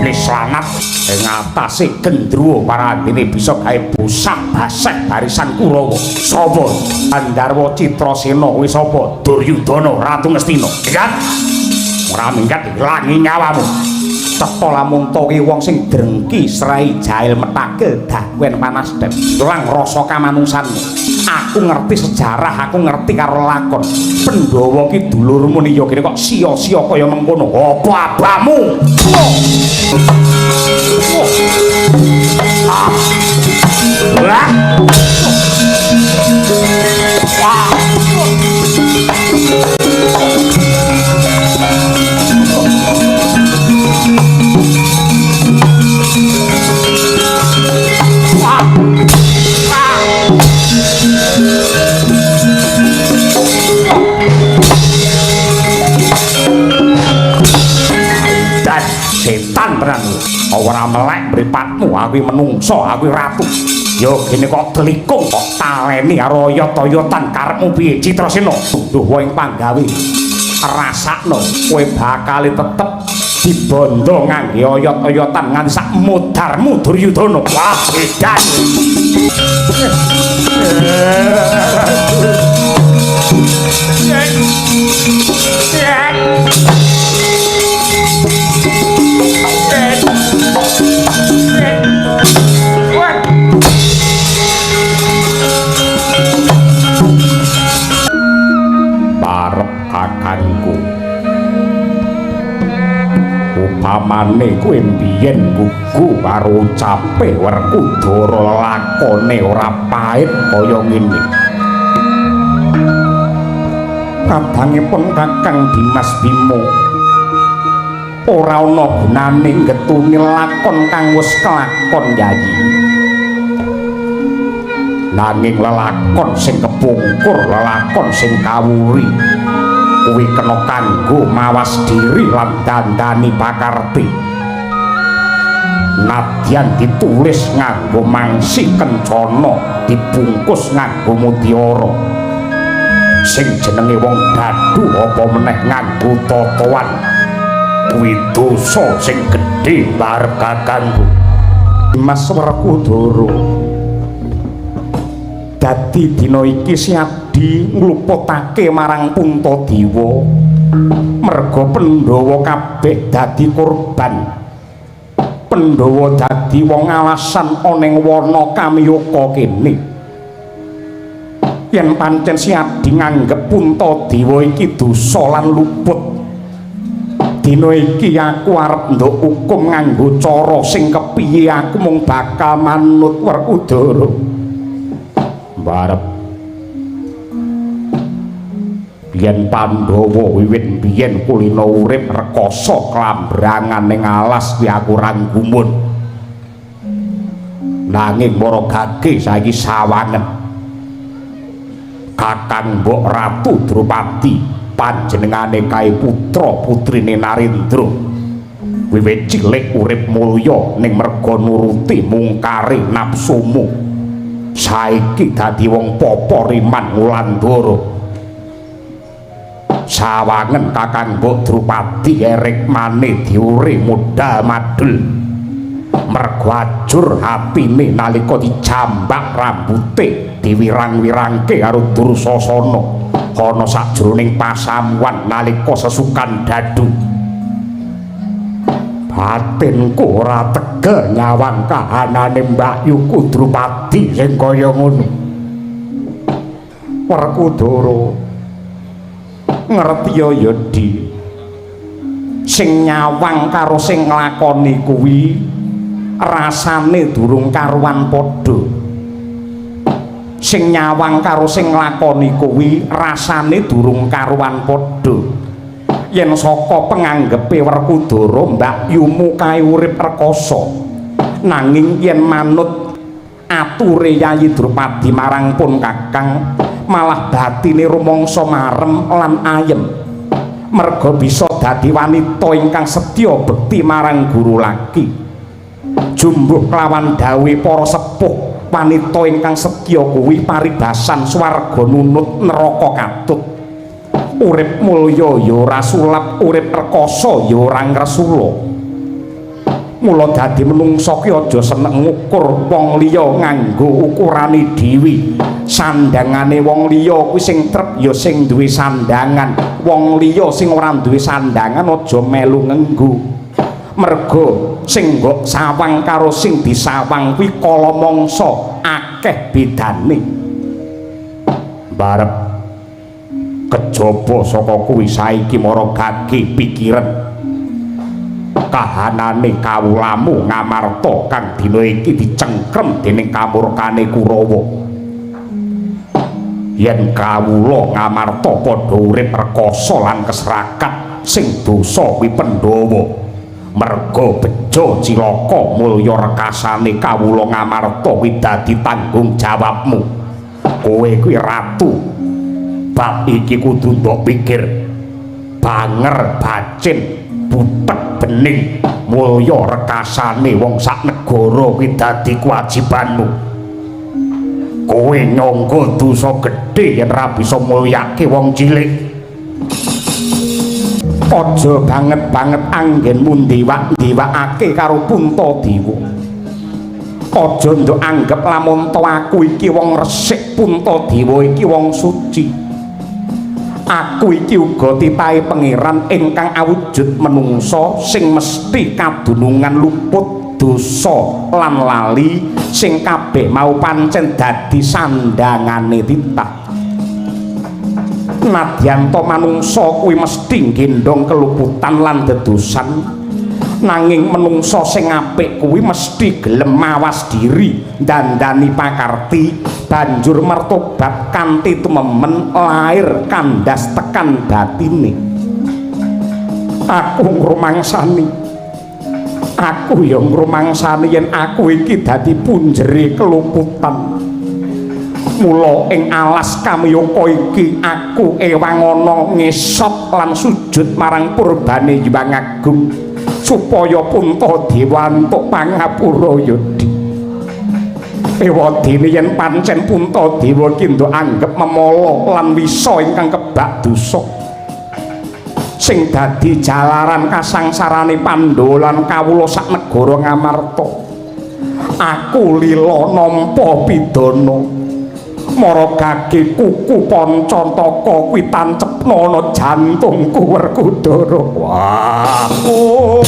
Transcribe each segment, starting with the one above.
Iblis lanat ing atase gendruwo parandene bisa gawe busak baseh barisan Kurawa. Sapa? Andarwa Citrasena kuwi sapa? Duryudana Ratu Ngastina. Ingat? Ora minggat ilangi nyawamu. Cetha lamun to ki wong sing drengki srai jail metagel dahwen panas dem. Lang rasa kamanungsanmu. Aku ngerti sejarah, aku ngerti karo lakon. Pandhawa ki dulurmu niya kene kok sia-sia kaya mengkono. Apa abamu? Ah. Wah. Wah. Dan setan tenan ora melek mripatmu, aku menungso, aku ratu. Ya gene kok telikung kok taleni karo oyot-oyotan karepmu piye Citrasena? Duh ing panggawe rasakno kowe bakal tetep dibondo ngangge oyot-oyotan nganti sak modarmu Duryudana. Wah, edan. Parep kakangku. Upamane kowe mbiyen gugu karo ucape Werkudara lakone ora pait kaya ngene. Kadangipun Kakang Dimas Bima ora ana gunane nggetuni lakon kang wis kelakon Yayi. Nanging lelakon sing kepungkur, lelakon sing kawuri kuwi kena kanggo mawas diri lan dandani pakarti. Nadyan ditulis nganggo mangsi kencana, dibungkus nganggo mutiara. Sing jenenge wong dadu apa meneh nganggo totoan. Kuwi dosa sing gedhe barep kakangku. Mas Werkudara, dadi dina iki Siadi ngluputake marang Puntadewa merga Pandhawa kabeh dadi korban. Pandhawa dadi wong alasan ana ing wana Kamyaka kene. Yen pancen Siadi nganggep Puntadewa iki dosa lan luput, dina iki aku arep nduk hukum nganggo cara sing kepiye aku mung bakal manut Werkudara. Barep yen Pandhawa wiwit biyen kulina urip rekoso klambrangan ning alas kuwi aku ora gumun. Nanging para gage saiki sawangen. Kakang Mbok Ratu Drupadi panjenengane kae putra putrine Narendra wiwit cilik urip mulya ning merga nuruti mungkare nafsumu. Saiki dadi wong papa riman Wulandara. Sawangen Kakang Mbok Drupadi erekmane diure modal madul. Mergo ajur atine nalika dijambak rambute diwirang-wirangke karo Dursasana ana sajroning pasamuan nalika sesukan dadu. Batinku ora tegel nyawang kahanane Mbakyuku Drupadi sing kaya ngono. Werkudara ngerti ya ya Di, sing nyawang karo sing nglakoni kuwi rasane durung karuan padha. Sing nyawang karo sing nglakoni kuwi rasane durung karuan padha. Yen saka penganggepe Werkudara mbakyumu kae urip rekoso, nanging yen manut ature Yayi Drupadi marang pun kakang malah batine rumangsa marem lan ayem merga bisa dadi wanita ingkang setya bekti marang guru laki. Jumbuh kelawan dawuhe para sepuh, wanita ingkang setya kuwi paribasan swarga nunut neraka katut. Urip mulya ya ora sulap, urip rekoso ya ora ngresula. Mula dadi menungsa ki aja seneng ngukur wong liya nganggo ukurane dhewe. Sandangane wong liya kuwi sing trep ya sing duwe sandangan. Wong liya sing ora duwe sandangan aja melu ngenggo. Merga sing mbok sawang karo sing disawang kuwi kala mangsa akeh bedane. Barep kejaba saka kuwi saiki mara gage pikiran kahanane kawulamu Ngamarta kang dina iki dicengkrem dening kamurkane Kurawa. Yen kawula Ngamarta padha urip rekoso lan kesrakat, sing dosa kuwi Pandhawa. Merga bejo cilaka mulya rekasane kawula Ngamarta kuwi dadi tanggung jawabmu. Kowe kuwi ratu. Bab iki kudu mbok pikir. Banger bacin butek bening mulya rekasane wong sak negara kuwi dadi kewajibanmu. Kowe nyangga dosa gedhe yen ra bisa mulyake wong cilik. Aja banget-banget anggenmu ndewak-ndewakake karo Puntadewa. Aja ndok anggep lamun to aku iki wong resik, Puntadewa iki wong suci. Aku iki uga titahe pangeran ingkang awujud menungsa sing mesti kadunungan luput dosa lan lali sing kabeh mau pancen dadi sandangane titah. Nadyan to manungsa kuwi mesti nggendhong keluputan lan dedosan, nanging menungsa sing apik kuwi mesti gelem mawas diri, dandani pakarti, banjur mertobat kanthi tumemen lair kandas tekan batine. Aku ngrumangsani, aku ya ngrumangsani yen aku iki dadi punjere keluputan. Mula ing alas Kamyaka iki aku ewang ana ngesot lan sujud marang purbane Hyang Agung supaya Puntadewa entuk pangapura ya Dik. Ewadene yen pancen Puntadewa iki ndok anggep memala lan wisa ingkang kebak dosa sing dadi jalaran kasangsarane Pandhawa lan kawula sak negara Ngamarta. Aku lila nampa pidana. Mara gage kuku pancantaka kuwi tancepna ana jantungku Werkudara. Wah. Oh.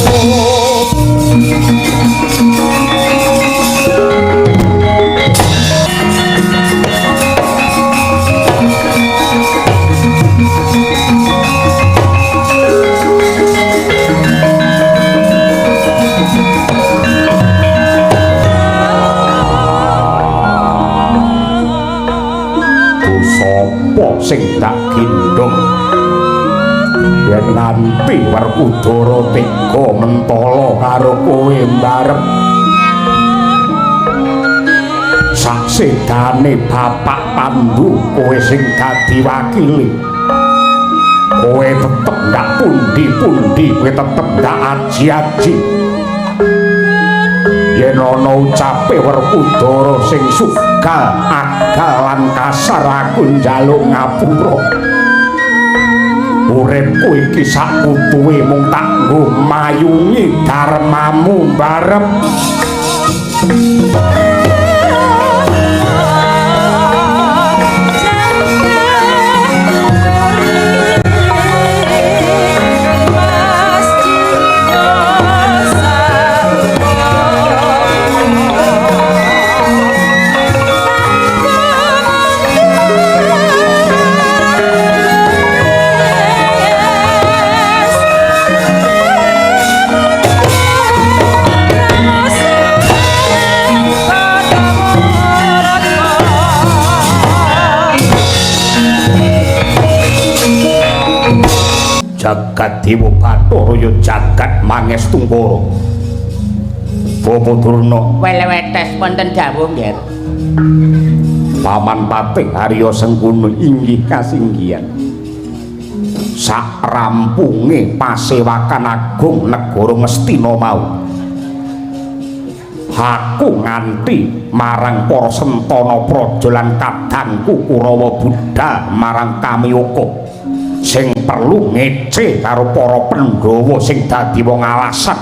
Sing tak gendhong yen nganti Werkudara tega mentala karo kowe mbarep saksedane Bapak Pandu kowe sing dadi wakile. Kowe tetep ndak pundi-pundi, kowe tetep ndak aji-aji. Yen ana ucape Werkudara sing sugal agal lan kasar aku njaluk ngapura. Uripku iki sak kutuwe mung tak nggo mayungi dharmamu mbarep. Jagat Dewa Bathara ya jagat Mangestungkara. Bapak Durna welewetes wonten dawuh nggih. Paman Patih Arya Sengkuni inggih kasinggihan. Sak rampunge pasewakan agung negara Ngastina mau, aku nganti marang para sentana praja lan kadangku Kurawa budhal marang Kamyaka sing perlu ngece karo para Pandhawa sing dadi wong alasan.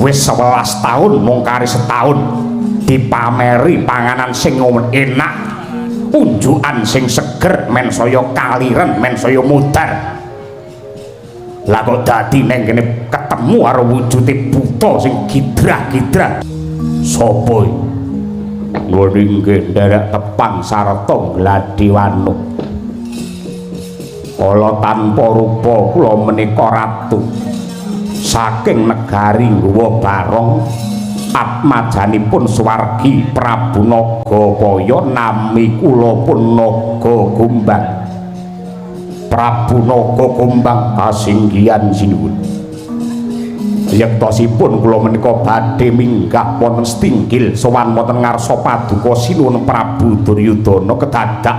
Wis 11 tahun mung kari setahun dipameri panganan sing enak, unjukan sing seger, men saya kaliren, men saya mudar. Lah kok dadi neng kene ketemu karo wujude buta sing gidrah-gidrah. Sapa iki? Nuwun inggih nderek tepang sarta gladi wanuk. Kala tanpa rupa kula menika ratu saking negari Gowa Barong, atmajanipun swargi Prabu Nagapaya, nami kula pun Naga Gombang. Prabu Naga Gombang kasinggihan sinuwun. Yektosipun kula menika badhe minggah wonten setinggil sowan wonten ngarsa paduka sinuwun Prabu Duryudana kedadak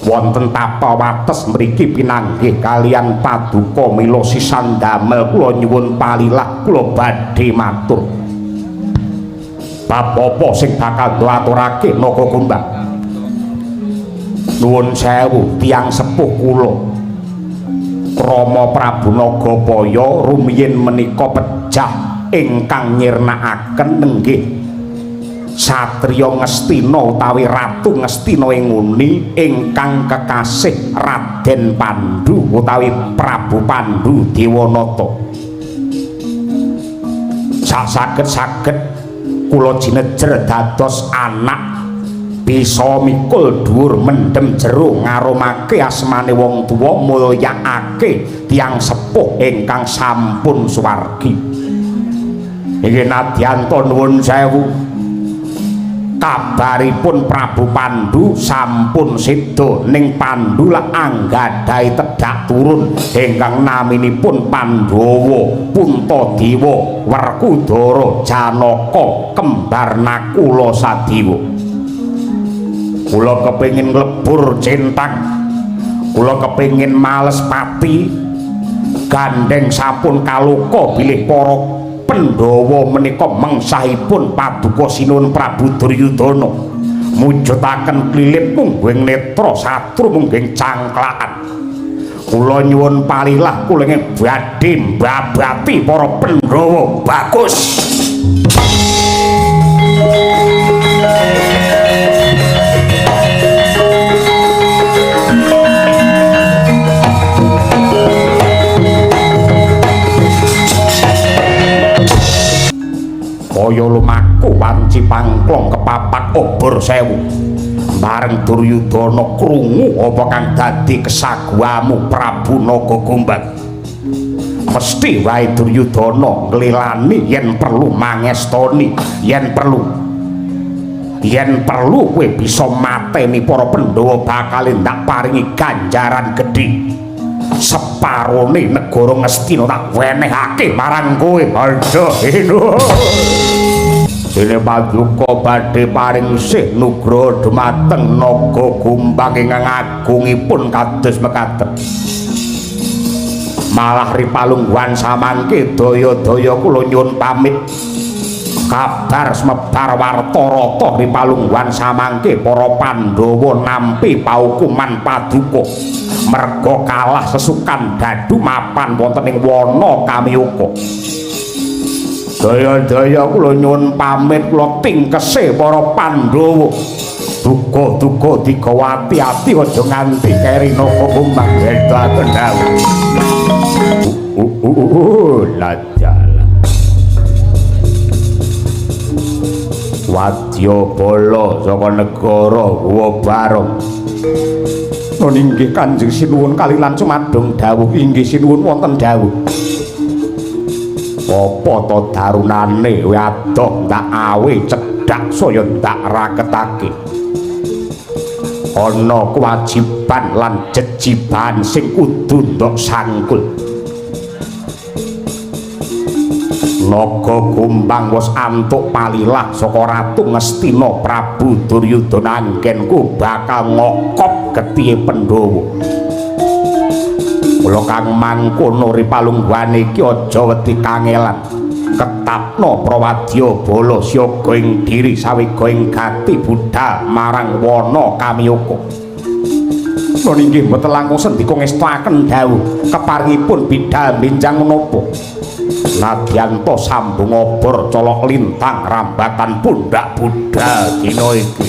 wonten tapa wates mriki pinanggih kalian paduka mila sisan damel kula nyuwun palilah kula badhe matur. Bab apa sing bakal aturake Naga Gombang? Nuwun sewu tiyang sepuh kula Rama Prabu Nagapaya rumiyin menika pejah ingkang nyirnakaken nenggih satriya Ngastina utawi Ratu Ngastina ing nguni ingkang kekasih Raden Pandu utawi Prabu Pandu Dewanata. Sak saged-saged kula jinejer dados anak bisa mikul dhuwur mendem jero ngaromake asmane wong tuwa, mulyakake tiyang sepuh ingkang sampun suwargi. Inggih nadyanto nuwun sewu, kabaripun Prabu Pandu sampun seda, ning Pandu lak anggadhahi tedhak turun ingkang naminipun Pandhawa Puntadewa Werkudara Janaka kembar Nakula Sadewa. Kula kepengin nglebur centang, kula kepengin males pati, gandeng sampun kaluka bilih para Pandhawa menika mengsahipun paduka sinuwun Prabu Duryudana mujudaken klilip mungguing netra satru mungguing cangklakan. Kula nyuwun palilah kula ingkang badhe mbabati para Pandhawa. Bagus. Kaya lumaku wanci pangklong kepapak obor sewu. Bareng Duryudana krungu apa kang dadi kesaguamu Prabu Naga Gombang, mesti wae Duryudana nglilani yen perlu mangestoni, yen perlu kowe bisa mateni para Pandhawa bakal ndak paringi ganjaran gedhe. Separone negara Ngastina tak wenehake marang kowe. Aduh inu. Dene paduka badhe paring sih nugroho dumateng Naga Gombang ingkang agungipun kados mekaten. Malah ripalungguhan samangke daya-daya kula nyuwun pamit. Kabar semebar warta rata ripalungguhan samangke para Pandhawa nampi paukuman paduka merga kalah sesukan dadu mapan wonten ing wana Kamyuka. Daya-daya kula nyuwun pamit, kula tingkese para Pandhawa. Duga-duga digawa ati-ati aja nganti keri Naga Gombang. Ngendaken dawuh. Lajala. Wadya bala saka negara Gowa Barong. Nun inggih Kanjeng Sinuwun kalilan cumadung dawuh. Inggih sinuwun wonten dawuh. Apa to darunane kowe adoh ndak awe cedhak saya ndak raketake. Ana kewajiban lan jejiban sing kudu ndok sangkul. Naga Gombang wis antuk palilah saka Ratu Ngastina Prabu Duryudana anggenku bakal ngokop getihe Pandhawa. Kula kang mangkono ripalungguhane iki aja wedi kangelan. Ketapno prawadya bala siaga ing diri sawega ing gati budhal marang wana Kamyuka. Nun inggih mboten langkung sendika ngestoaken dawuh keparingipun bidhal benjang menapa. Nadyan to sambung obor colok lintang rambatan pundak budal dina iki.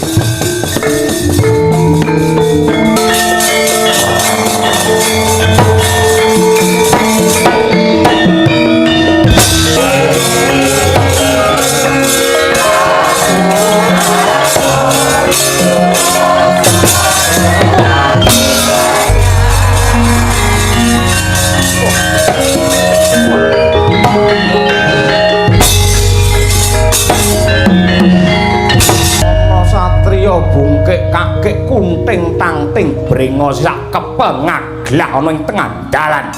Bungkik kakek kunting tangting brengos sak kepengaglah ana ing tengah dalan.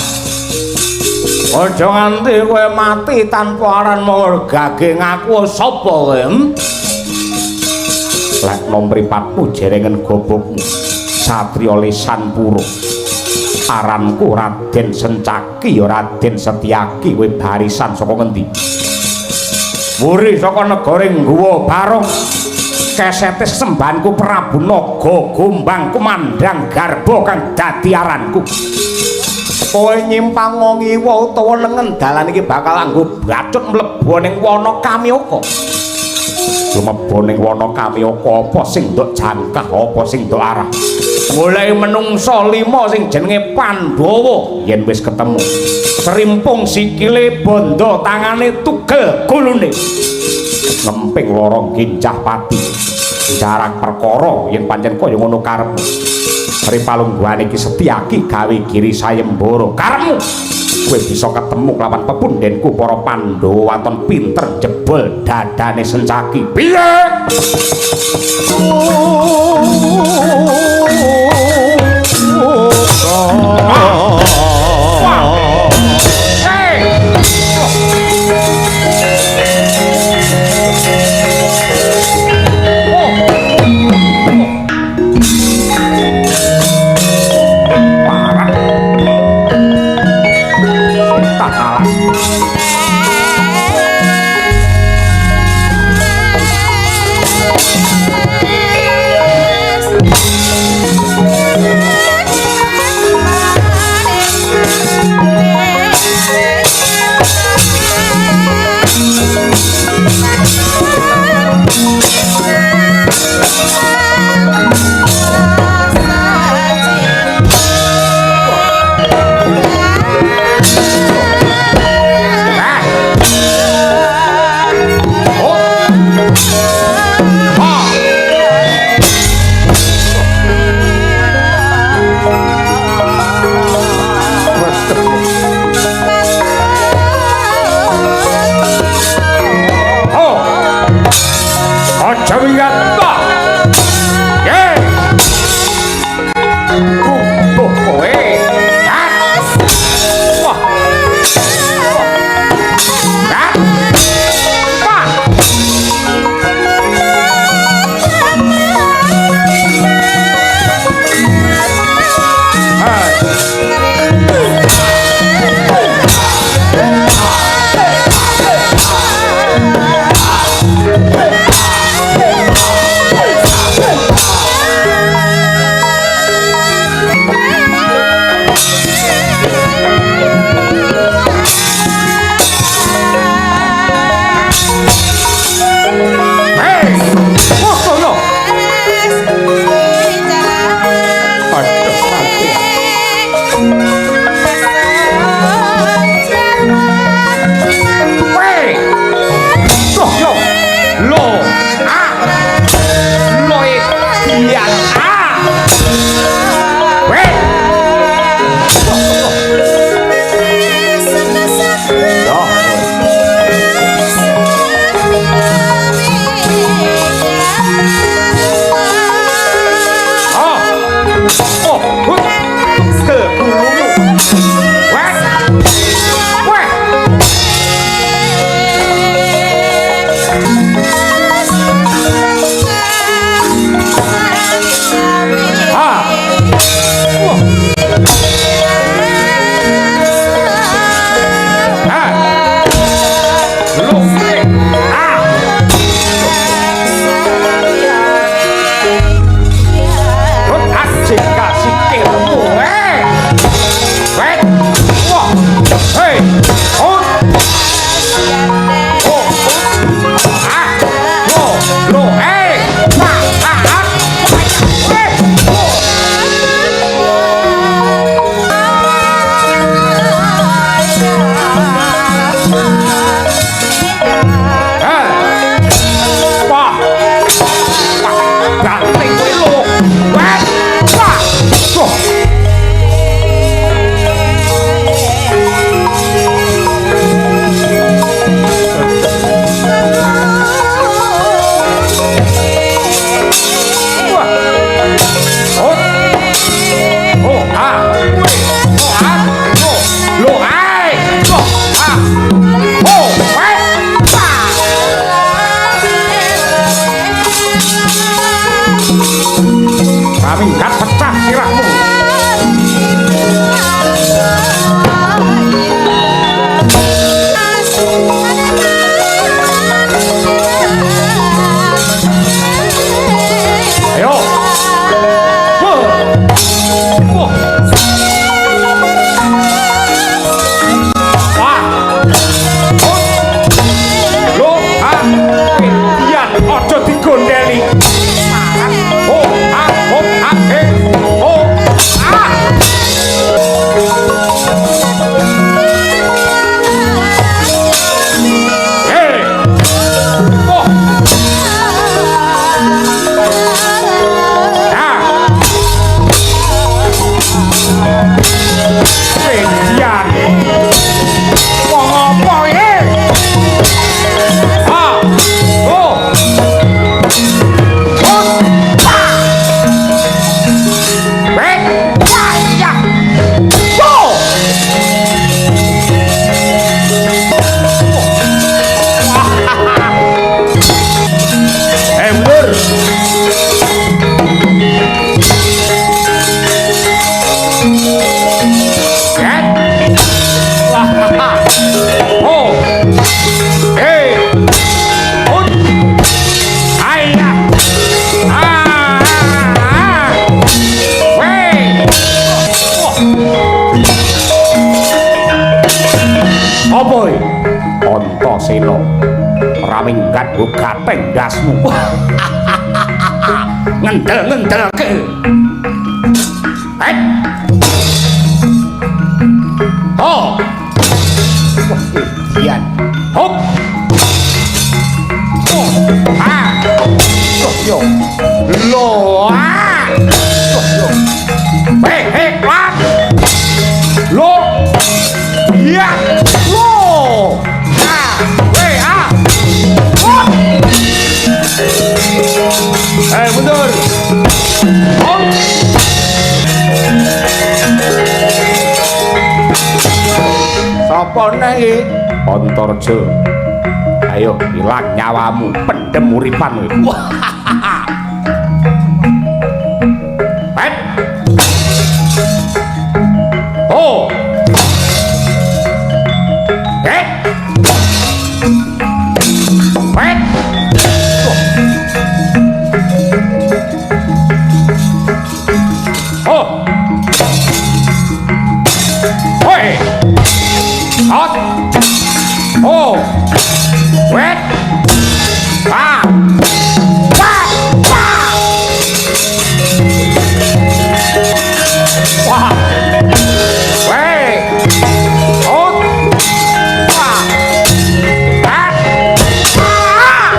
Aja nganti kowe mati tanpa aran mawar gage ngaku sapa kowe? Lek mripatmu jerengen gobokmu satriya lesan pura. Aranku Raden Sencaki ya Raden Setyaki, kowe barisan saka ngendi? Mburi saka negara Guwa Barong. Kesete sesembahanku Prabu Naga Gombang kumandhang garba kang dadi aranku. Kowe nyimpang ngiwa utawa nengen dalan iki bakal anggo bacut mlebu ning wana Kamyaka. Lumebu ning wana Kamyaka apa sing ndok jangkah apa sing ndok arah. Mulai menungsa lima sing jenenge Pandhawa yen wis ketemu. Serimpung sikile bondo tangane tugel gulune. Ngemping lorong gincah pati. Jarak perkara yen pancen kaya ngono karepmu. Sri palungguhane iki Setyaki gawe giri sayembara karepmu. Kowe bisa ketemu kelawan pepundhenku para Pandhawa waton pinter jebol dadane Sencaki. Piye? Ora minggat gateng ndasmu. Ngendel-ngendelke. Het. Oh. Wah, edian. Hop. Oh. Ah. Oh, yo. Lo. Ah. Oh, yo. Hei, hei, lap. Lo. Ya. Lo. Ah. Hei, ah. Hop. Eh, mundur. Hop. Sapa neh iki? Antarja. Ayo ilang nyawamu, pendem uripan kowe. Het. Oh. Het. Het. Oh. Hoi. Hot. Oh. Wet. Ah. Wah. Wah. Wah. Weh. Oh. Wah. Ah. Ah.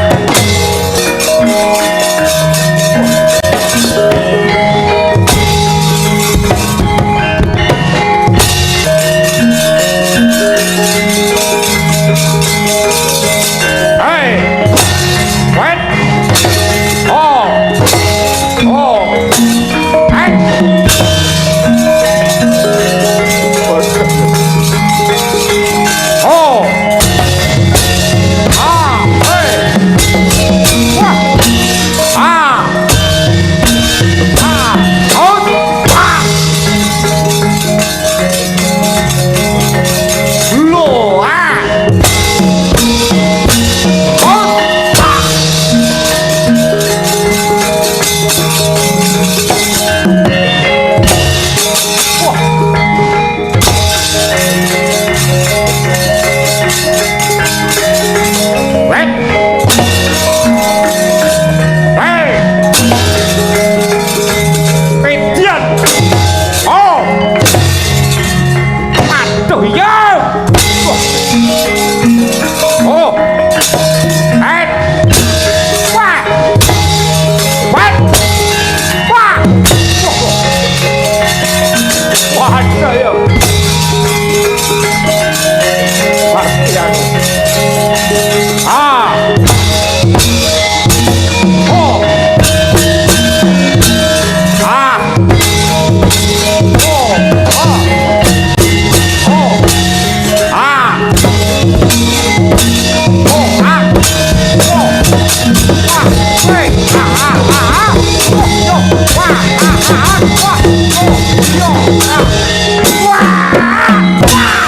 Hey. Wet. Oh. Oh. Hey. Oh. Ah. Hey. Wah. Ah. Ah. Oh. Ah. Lo. Ah. Oh. Ah. Wah. Wet. Hey. Edian. Oh. Aduh ya. Wah. Oh. Het. Wah. Wet. Wah. Waduh ya. Mati aku. Ah. Oh. Ah. Oh. Ah. Oh. Ah. Oh. Ah. Oh. Ah. Hey. Ah. Ah. Ah. Ah. Oh. Yo. Wah. Ah. Ah. Ah. Wah. Oh. Yo. Ah. Wah. Wah.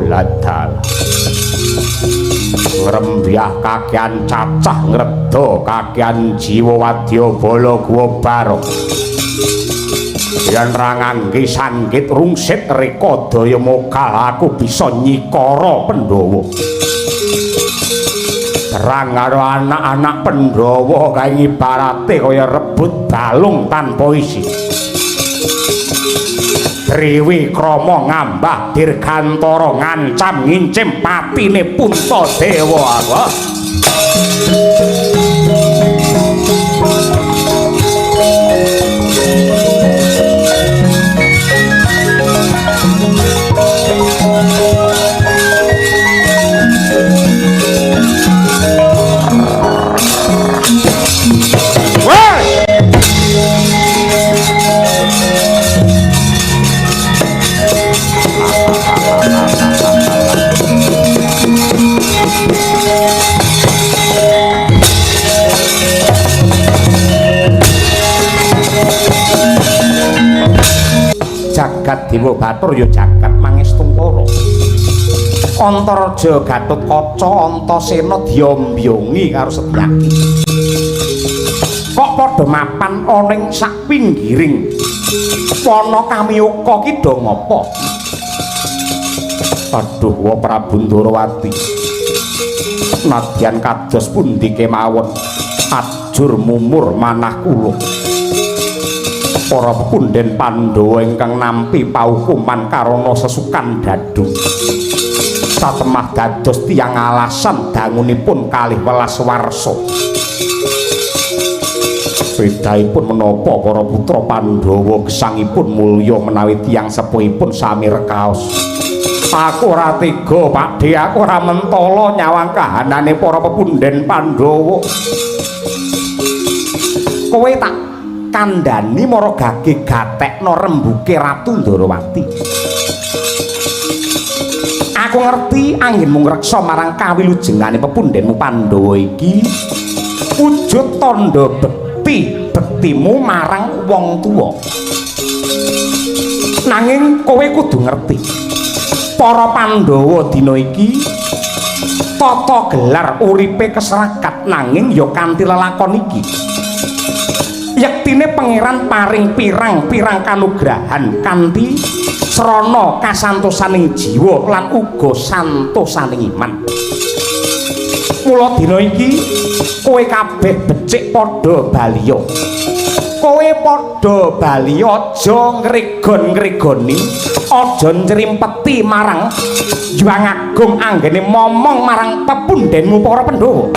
Ladal ngrembyah kakean cacah ngredha kakean jiwa wadya bala guwa barok yen ra ngangge sanggit rungsit reka daya mokal aku bisa nyikara Pandhawa. Perang karo anak-anak Pandhawa kae ngibarate kaya rebut balung tanpa isi. Triwikrama ngambah dirgantara ngancam ngincim patine Puntadewa aku. Weh! Jagat Dewa Bathara ya jagat Mangestungkara. Antaraja Gatotkaca Antasena diombyongi karo Setyaki. Kok padha mapan ana ing sak pinggiring wana Kamiyuka ki do ngapa? Aduh, wa Prabu Ndorowati. Nadyan kados pundi kemawon ajur mumur manah kula. Para pepunden Pandhawa ingkang nampi paukuman karana sesukan dadu. Satemah dados tiyang alasan dangunipun kalih welas warsa. Bedahipun menapa para putra Pandhawa gesangipun mulya menawi tiyang sepuhipun sami rekaos. Aku ora tega, Pakdhe, aku ora mentala nyawang kahanane para pepunden Pandhawa. Kowe tak kandhani mara gage gatekno rembuke Ratu Ndorowati. Aku ngerti anggenmu ngreksa marang kawilujengane pepundenmu Pandhawa iki wujud tandha bekti bektimu marang wong tuwa. Nanging kowe kudu ngerti, para Pandhawa dina iki tata gelar uripe keserakat nanging ya kanthi lelakon iki. Yektine pangeran paring pirang-pirang kanugrahan kanthi srana kasantosaning jiwa lan uga santosaning iman. Mula dina iki kowe kabeh becik padha baliya. Kowe padha bali aja ngregon-ngregoni, aja ncrimpeti marang Hyang Agung anggene momong marang pepundenmu para Pandhawa.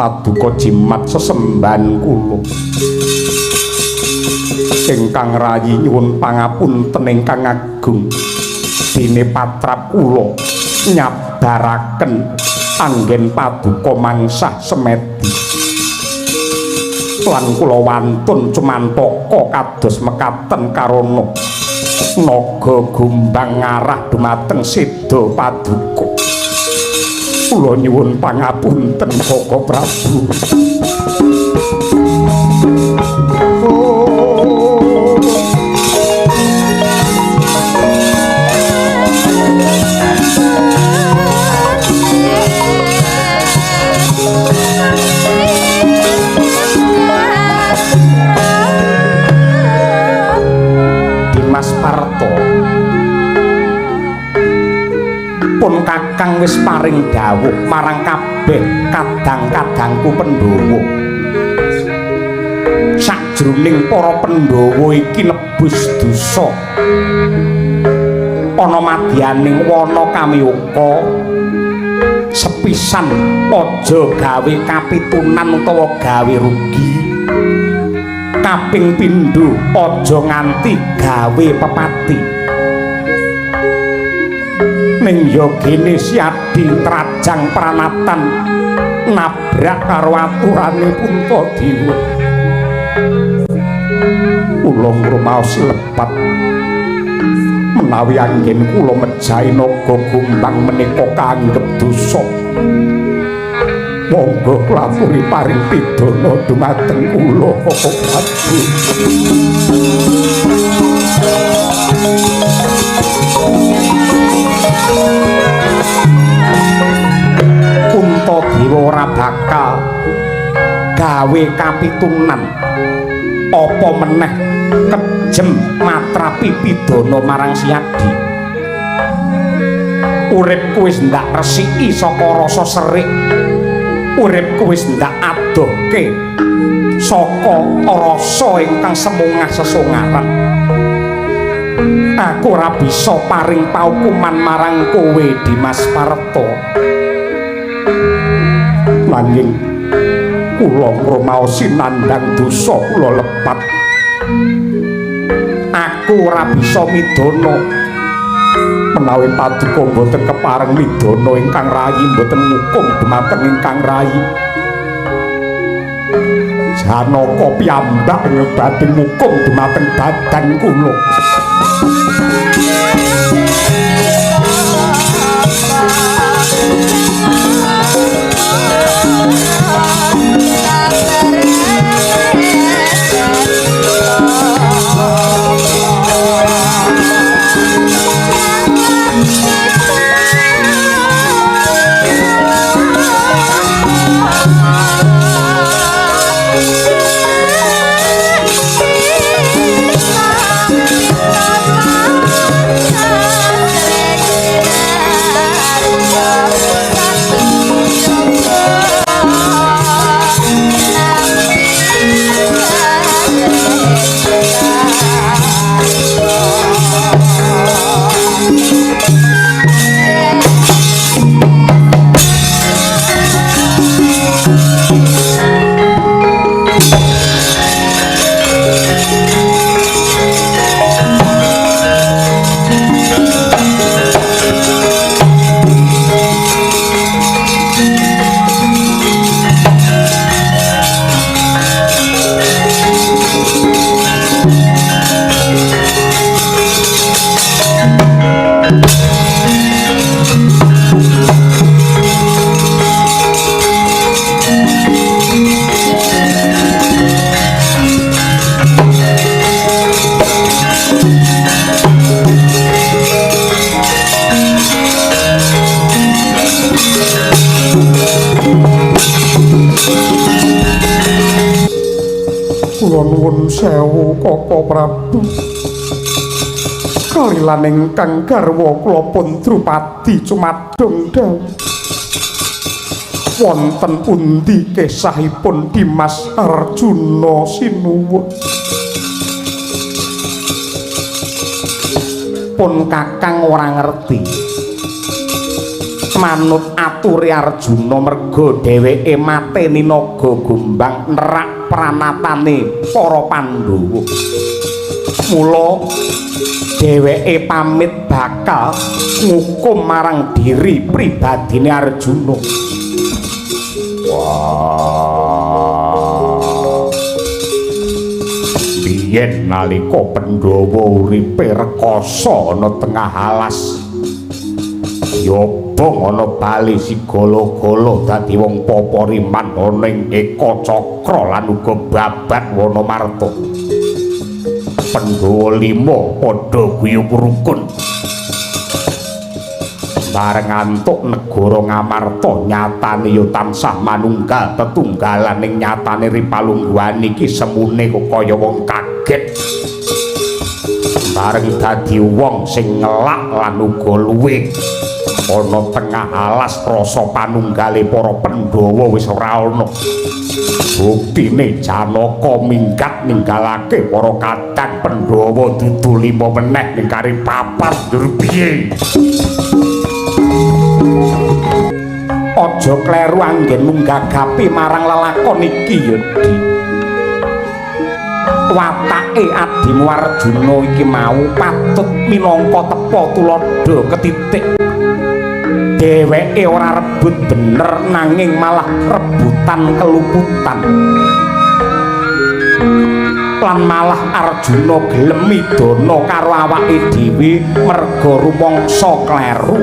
Paduka jimat sesembahan kula ingkang rayi nyuwun pangapunten ingkang agung dene patrap kula nyabaraken anggen paduka mangsah semedi lan kula wantun cumantaka kados mekaten karana naga gumbang ngarah dumateng seda paduka. Kula nyuwun pangapunten Koko Prabu. Dimas Parto, pun kakang wis paring dawuh marang kabeh kadang-kadangku Pandhawa. Sajroning para Pandhawa iki nebus dosa ana madyaning wana Kamiyuka sepisan aja gawe kapitunan utawa gawe rugi. Kaping pindho aja nganti gawe pepati. Ning ya gene siadi trajang pranatan Nabrak karo aturane Puntadewa. Kula ngrumaosi lepat menawi anggen kula mejahi naga gumbang menika kaanggep dosa. Monggo kula aturi paring pidana dumateng kula Koko Prabu. Puntadewa ora bakal gawe kapitunan apa meneh kejem matrapi pidana marang Siadi. Uripku wis ndak resiki saka rasa serik. Uripku wis ndak adohke saka rasa ingkang semungah sesongaran. Aku ora bisa paring paukuman marang kowe Dimas Parta. Nanging kula ngrumaosi nandhang dosa kula lepat. Aku ora bisa midana menawi paduka mboten kepareng midana ingkang rayi, mboten ngukum dumateng ingkang rayi. Janaka piyambak badhe ngukum dumateng badan kula. Kula nuwun sewu Koko Prabu. Kalilan ingkang garwa kula pun Drupadi cumadung dawuh. Wonten pundi kesahipun Dimas Arjuna sinuwun? Pun Kakang ora ngerti. Manut ature Arjuna merga dheweke mateni naga gumbang nerak pranatane para Pandhawa. Mula dheweke pamit bakal ngukum marang diri pribadine Arjuna. Wah. Biyen nalika Pandhawa uripe rekasa ana tengah alas, yobong ana bali sigala-gala dadi wong papariman ana ing Ekacakra lan uga babat Wanamarta. Pandhawa lima padha guyub rukun. Bareng antuk negara Ngamarta nyatane ya tansah manunggal tetunggalan ing nyatane ripalungguhan iki semune kok kaya wong kaget. Bareng dadi wong sing ngelak lan uga luwe ana tengah alas rasa panunggale para Pandhawa wis ora ana. Buktine Janaka minggat ninggalake para kadang Pandhawa dudu lima meneh ning kari papat njur piye? Aja kleru anggenmu nggagapi marang lelakon iki ya, Di. Watake adimu Arjuna iki mau patut minangka tepa tuladha ketitik. Dheweke ora rebut bener nanging malah rebutan keluputan. Lan malah Arjuna gelem midana karo awake dhewe merga rumangsa kleru.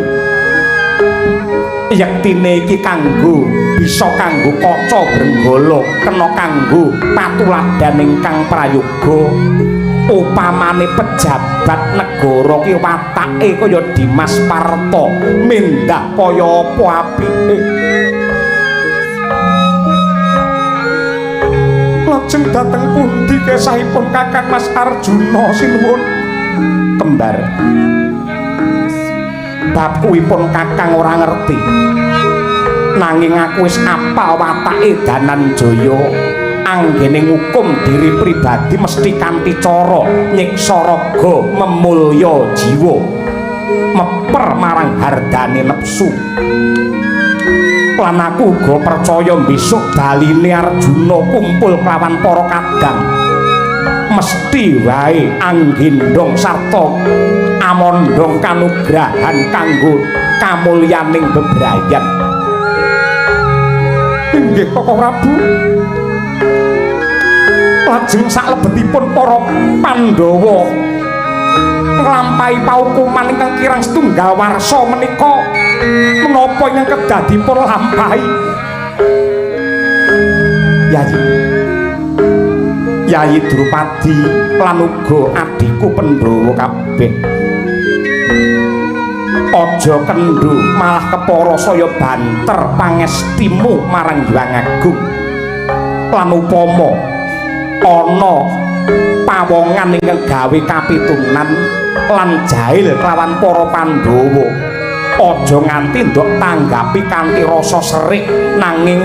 Yektine iki kanggo bisa kanggo kaca brenggala, kena kanggo patuladan ingkang prayoga. Upamane pejabat negara ki watake kaya Dimas Parto, mendah kaya apa apike. Lajeng dateng pundi kesahipun Kakang Mas Arjuna sinuwun? Kembar. Bab kuwipun Kakang ora ngerti. Nanging aku wis apal watake Dananjaya. Anggene ngukum diri pribadi mesti kanthi cara nyiksa raga memulya jiwa, meper marang hardane nepsu. Lan aku uga percaya besok baline Arjuna kumpul kelawan para kadang, mesti wae anggendong sarta amondong kanugrahan kanggo kamulyaning bebrayan. Inggih Koko Prabu. Lajeng saklebetipun para Pandhawa nglampahi paukuman ingkang kirang setunggal warsa menika, menapa ingkang kedah dipun lampahi? Yayi, Yayi Drupadi lan uga adhiku Pandhawa kabeh, aja kendho malah kepara saya banter pangestimu marang Hyang Agung. Lan upama ana pawongan ingkang gawe kapitunan lan jahil kelawan para Pandhawa, aja nganti ndok tanggapi kanthi rasa serik, nanging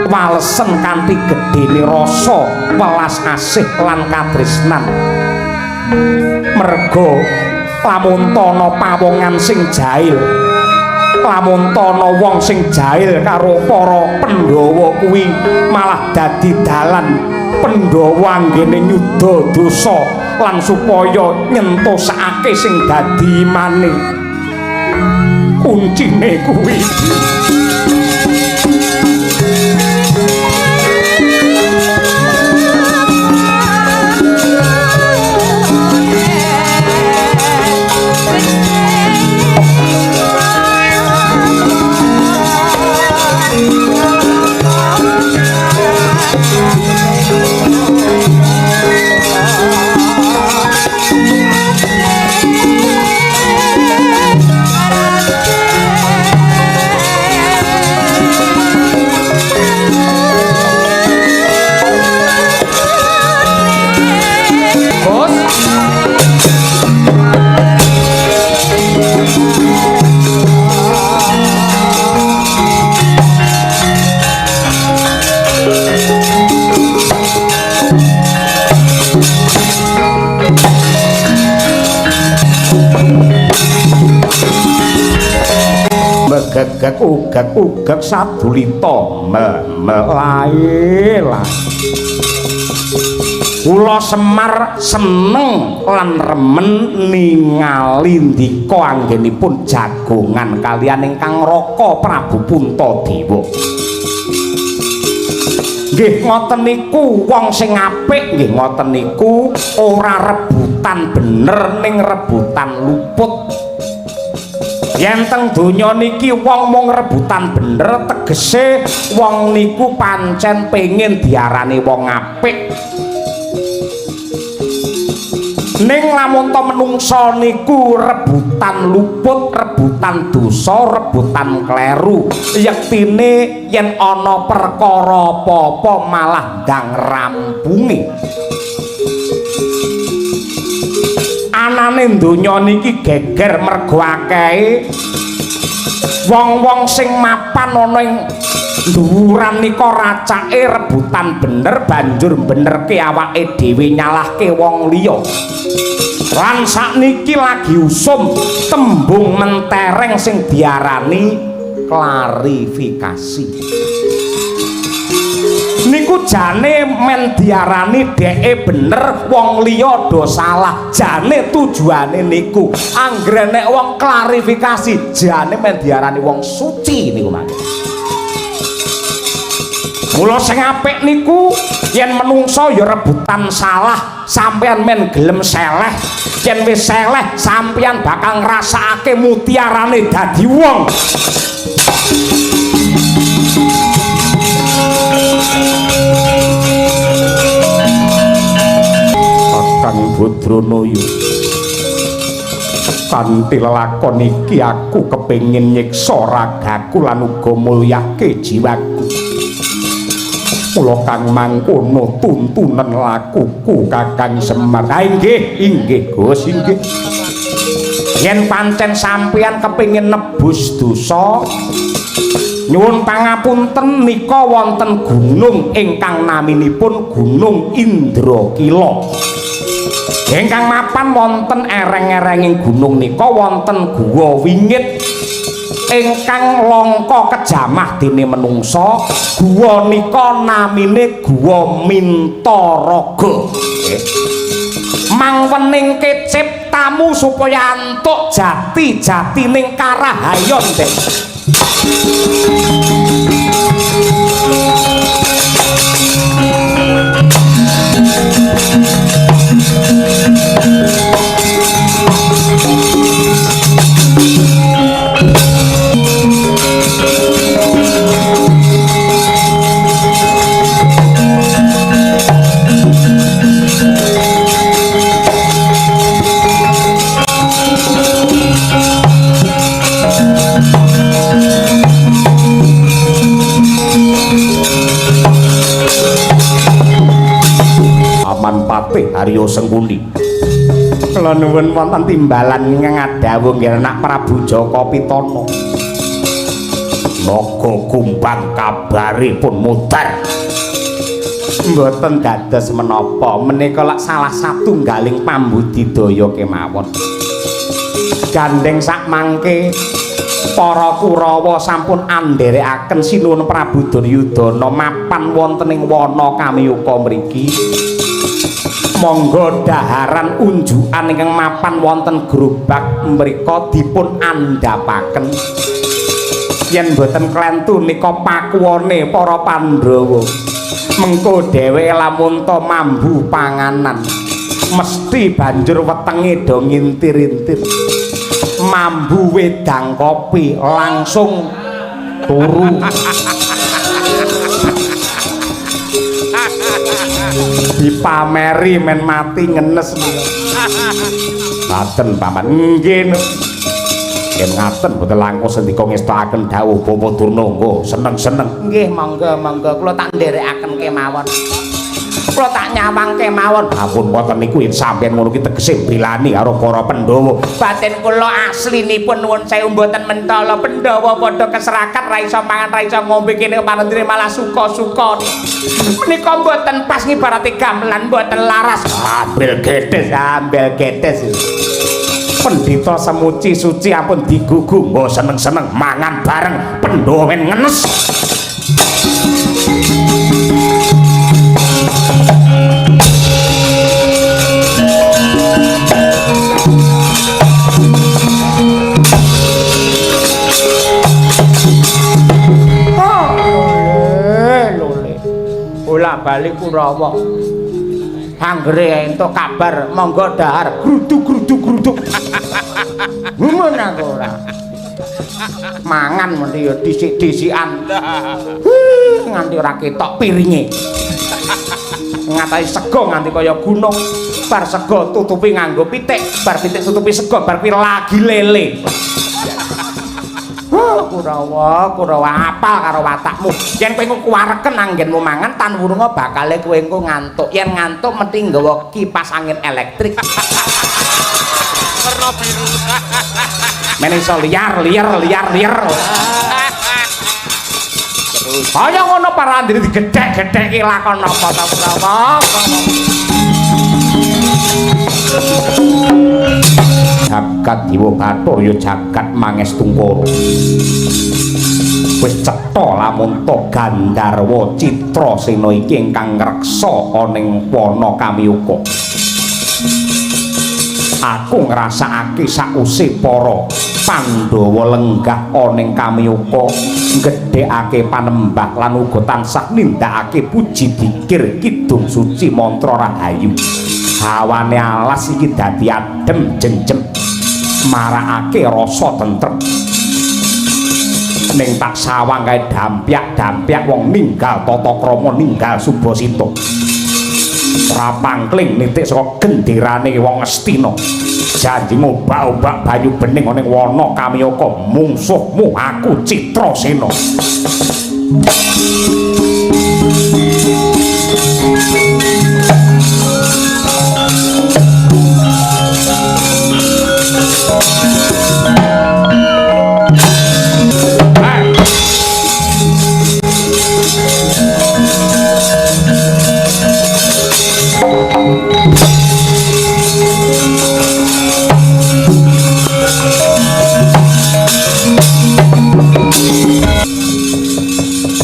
walesen kanthi gedene rasa welas asih lan katresnan. Merga lamun ana pawongan sing jahil, lamun ana wong sing jahil karo para Pandhawa kuwi malah dadi dalan Pandhawa anggene nyuda dosa lan supaya nyentosake sing dadi imane. Kuncine kuwi. Gegek ugek ugek sadulita melae lah. Kula Semar seneng lan remen ningali ndika anggenipun jagongan kaliyan ingkang Raka Prabu Puntadewa. Nggih ngoten niku wong sing apik nggih ngoten niku ora rebutan bener ning rebutan luput. Yen teng donya niki wong mung rebutan bener tegese wong niku pancen pengin diarani wong apik. Ning lamun to menungsa niku rebutan luput, rebutan dosa, rebutan kleru, yektine yen ana perkara apa-apa malah ndang rampungi. Anane donya niki geger mergo akehe wong-wong sing mapan ana ing dhuwuran nika racake rebutan bener banjur benerke awake dhewe nyalahke wong liya. Lan sakniki lagi usum tembung mentereng sing diarani klarifikasi. Niku Niku jane men diarani dheke bener, wong liya do salah. Jane tujuane niku. Anggere nek wong klarifikasi, jane men diarani wong suci niku mangke. Mula sing apik niku yen menungso ya rebutan salah, sampeyan men gelem seleh. Yen wis seleh, sampeyan bakal ngrasakake mutiarane dadi wong. Kakang Badranaya, kanthi lelakon iki aku kepengin nyiksa ragaku lan uga mulyake jiwaku. Mula kang mangkono tuntunan lakuku Kakang Semar. Ha inggih, inggih Gus, inggih. Yen pancen sampeyan kepengin nebus dosa, nyuwun pangapunten nika wonten gunung ingkang naminipun Gunung Indrakila. Ingkang mapan wonten ereng-erenging gunung nika wonten guwa wingit ingkang langka kejamah dene menungsa. Guwa nika namine Guwa Mintaraga. Mangwening kecip tamu supaya antuk jati-jatining karahayon dek. Aman Patih Arya Sengkuni. Kula nuwun wonten timbalan ingkang ngadhawuh nggih anak Prabu Jaka Pitana. Naga Kumbang kabare pun mudhar. Mboten dados menapa, menika lak salah satunggaling pambudidaya kemawon. Gandeng sakmangke para Kurawa sampun andherekaken Sinuwun Prabu Duryudana mapan wonten ing wana Kamiyuka mriki. Monggo daharan unjukan ingkang mapan wonten grobak mrika dipun andhapaken. Yen boten klentu nika pakuwone para Pandhawa. Mengko dheweke lamun ta mambu panganan, mesti banjur wetenge do ngintir-intir. Mambu wedang kopi langsung turu. Dipameri men mati ngenes niku. Ngaten paman. Nggih. Yen ngaten mboten langkung sendika ngestakaken dawuh Bapak Durna nggo seneng-seneng. Nggih, monggo monggo kula tak nderekaken kemawon. Kula tak nyawang kemawon. Ampun mboten niku yen sampeyan ngono ki tegese belani karo para Pandhawa. Batin kula aslinipun nuwun sewu mboten mentala. Pandhawa padha keserakat ra iso mangan ra iso ngombe kene panendri malah suka-suka. Menika mboten pas ngibarate gamelan mboten laras. Ambil gedes, ambil gedes. Pendhita semuci suci ampun digugu nggo seneng-seneng mangan bareng Pandhawa men ngenes. Bolak balik Kurawa. Anggere entuk kabar monggo dahar gruduk gruduk gruduk. Gumun aku ora. Mangan mesti ya dhisik-dhisikan. Nganti ora ketok piringe. Ngatasi sego nganti kaya gunung. Bar sego tutupi nganggo pitik, bar pitik tutupi sego, bar kuwi lagi lele. Kurawa, Kurawa apal karo watakmu. Yen kowe engko kuwareken anggenmu mangan tan wurunga bakale kowe engko ngantuk. Yen ngantuk mesti nggawa kipas angin elektrik. Warna biru. Men iso liar, liar, liar, liar. Kaya ngono para andri digedhek-gedheki lakon apa ta Kurawa? Jagat Dewa Bathara ya jagat Mangestungkara. Wis cetha lamun to Gandharwa Citrasena iki ingkang ngreksa ana ing wana Kamyuka. Aku ngrasakake sause para Pandhawa lenggah ana ing Kamyuka nggedhekake panembah lan uga tansah nindakake puji dikir kidung suci mantra rahayu. Hawane alas iki dadi adem jenjem, marakake rasa tentrem. Ning tak sawang kae dampyak-dampyak wong ninggal tata krama, ninggal subasita. Ora pangkling nitik saka genderane wong Ngastina. Janji ngobak-obak banyu bening ana ing wana Kamyaka, mungsuhmu aku Citrasena.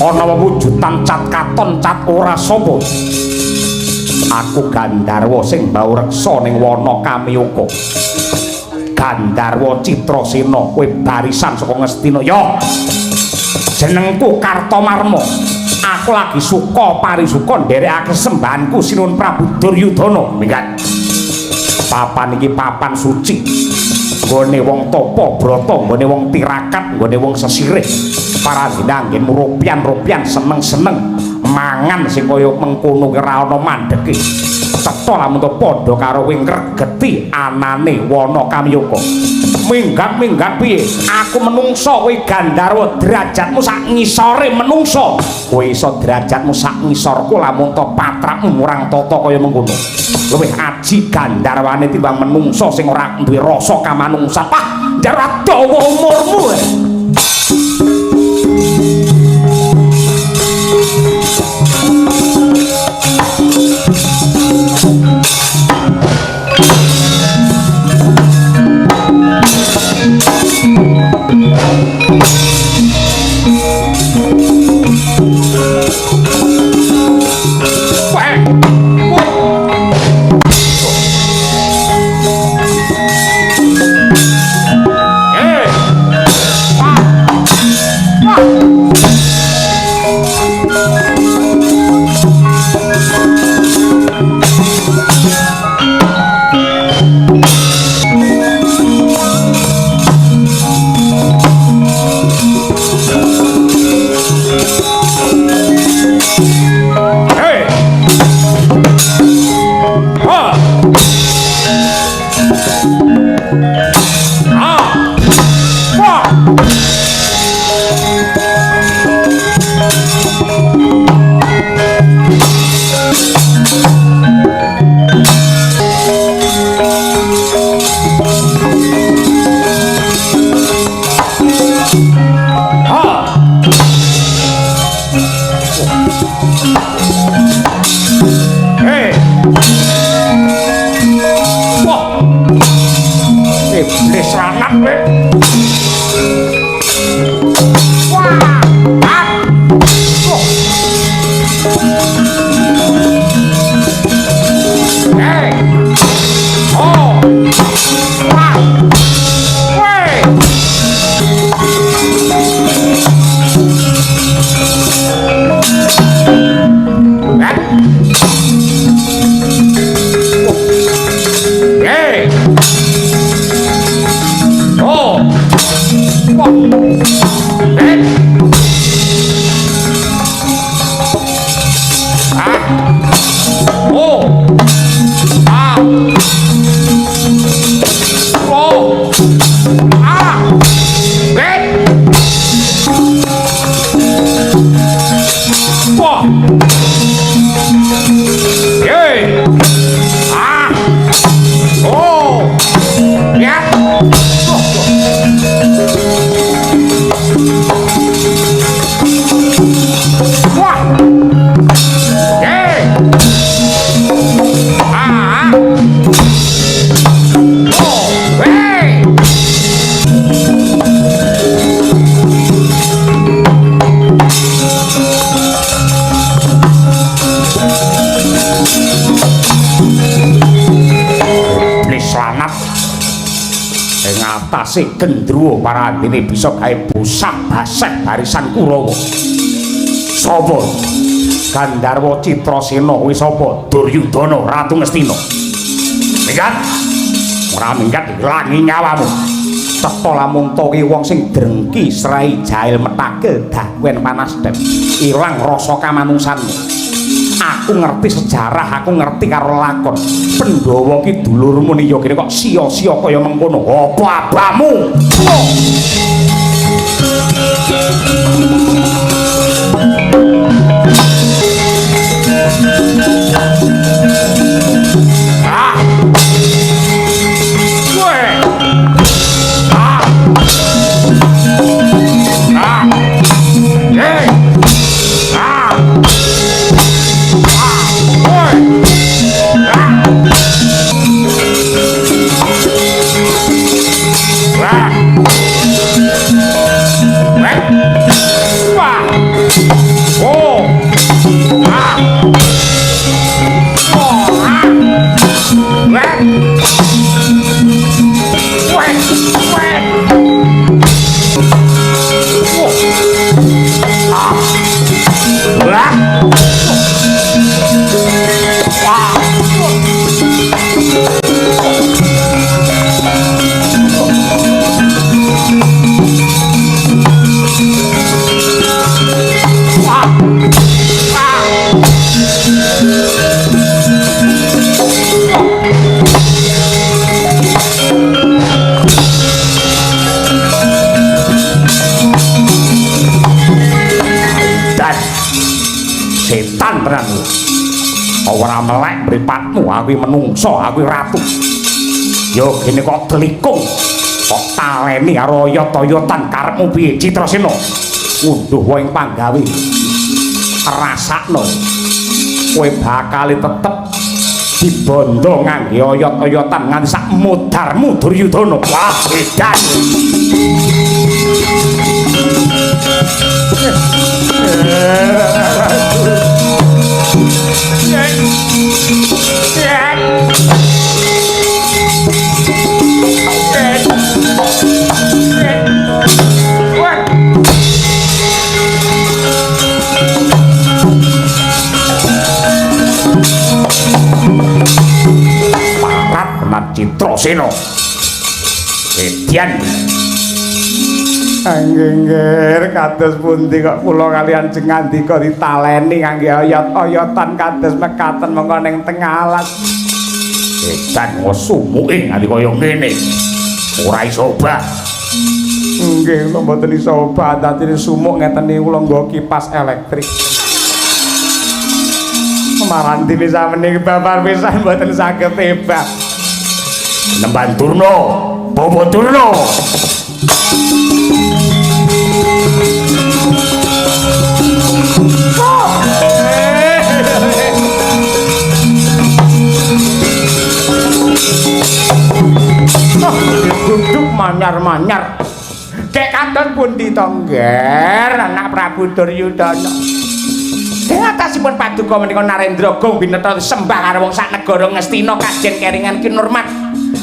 Ana wewujudan cat katon cat ora sapa. Aku Gandharwa sing mbau reksa ning wana Kamyaka. Gandharwa Citrasena, kowe barisan saka Ngastina. Ya. Jenengku Kartomarma. Aku lagi suka parisuka nderekake sembahanku Sinuwun Prabu Duryudana. Minggat. Papan iki papan suci. Nggone wong tapa brata, nggone wong tirakat, nggone wong sesirih. Parandina anggen rupian-rupian seneng-seneng mangan sing kaya mengkono ki ora ana mandheke. Cetha lamun to padha karo kowe ngregeti anane wana Kamyaka. Minggat-minggat piye? Aku menungso, kowe Gandharwa derajatmu sak ngisore menungso. Kowe iso derajatmu sak ngisorku lamun to patrapmu murang tata kaya mengkono. Luwih aji Gandharwane timbang menungso sing ora duwe rasa kamanungsan. Pah, njar dawa umurmu. Wah. Hey. Tasih-tasih gendruwo parandene bisa gawe bosah baseh barisan Kurawa. Sapa? Gandharwa Citrasena kuwi sapa? Duryudana Ratu Ngastina. Minggat. Ora minggat ilangi nyawamu. Cetha lamun to ki wong sing drengki srai jail metagel dahwen panas dem. Ilang rasa kamanungsanmu. Aku ngerti sejarah, aku ngerti karo lakon. Pandhawa ki dulurmu niya kene kok sia-sia kaya mengkono. Apa abamu? Ah. Kowe. Ah. Ah. Hey. Ah. Setan tenan kowe. Ora melek mripatmu, aku menungso, aku ratu. Ya gene kok delikung, kok taleni karo oyot-oyotan karepmu piye Citrasena? Ngunduh wae ing panggawe. Rasakno. Kowe bakal tetep dibondo ngangge oyot-oyotan nganti sak modarmu Duryudana. Wah, edan. Parat tenan Citrasena. Edian. Nggih, kados pundi kok kula kalian jengandika ditaleni ngangge oyot-oyotan kados mekaten mengko ning tengah alas. Edan sumuke nganti kaya ngene. Ora iso obah. Nggih, kula mboten iso obah, dadine sumuk ngeten niku kula nggo kipas elektrik. Marandine samene babar pisan mboten saged ebah. Nemban Durna, Bawa Durna. Duduk manyar-manyar. Dek kados pundi to, Ngger, anak Prabu Duryudana. Ing atasipun paduka menika Narendra Gong bineta sembah karo wong sak negara Ngastina kajen keringan kinurmat.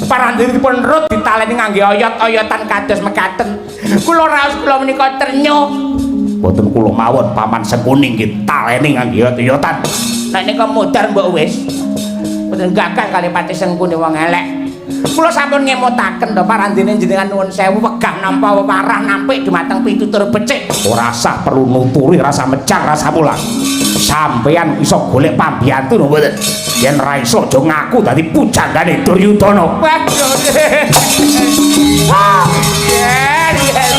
Parandhenipun rut ditaleni ngangge oyot-oyotan kados mekaten. Kula raos kula menika trenyuh. Mboten kula mawon paman Sengkuni nggih taleni ngangge oyot-oyotan. Nek nika modar mbok wis. Mboten gagah kali Patih Sengkuni wong elek. Kula sampun ngemutaken to parandene jenengan nuwun sewu wegah nampa wewarah nampik dumateng pitutur becik. Ora sah perlu nuturi rasa mecang rasa mulang. Sampeyan iso golek pambiyantu lho mboten. Yen ra iso aja ngaku dadi pujanggane Duryudana. Waduh. Yen yen.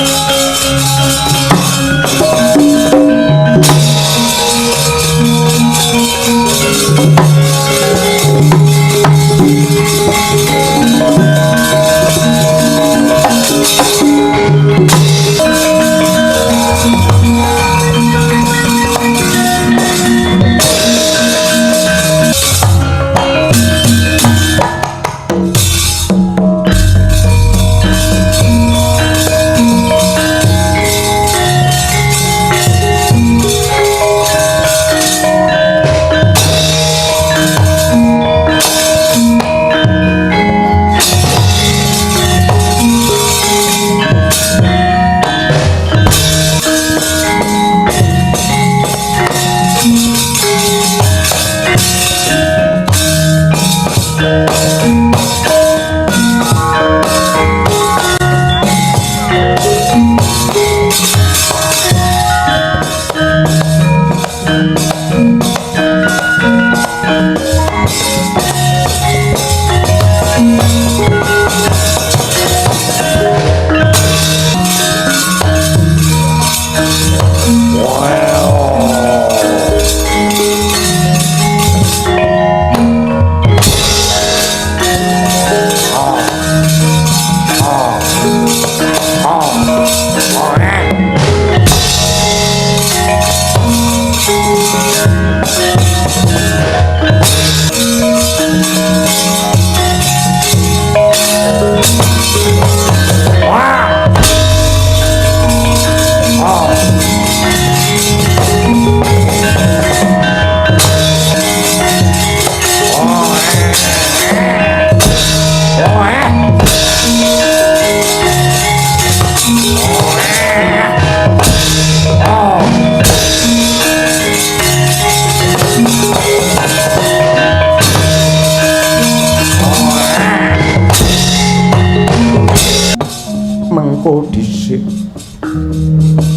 Mengko dhisik.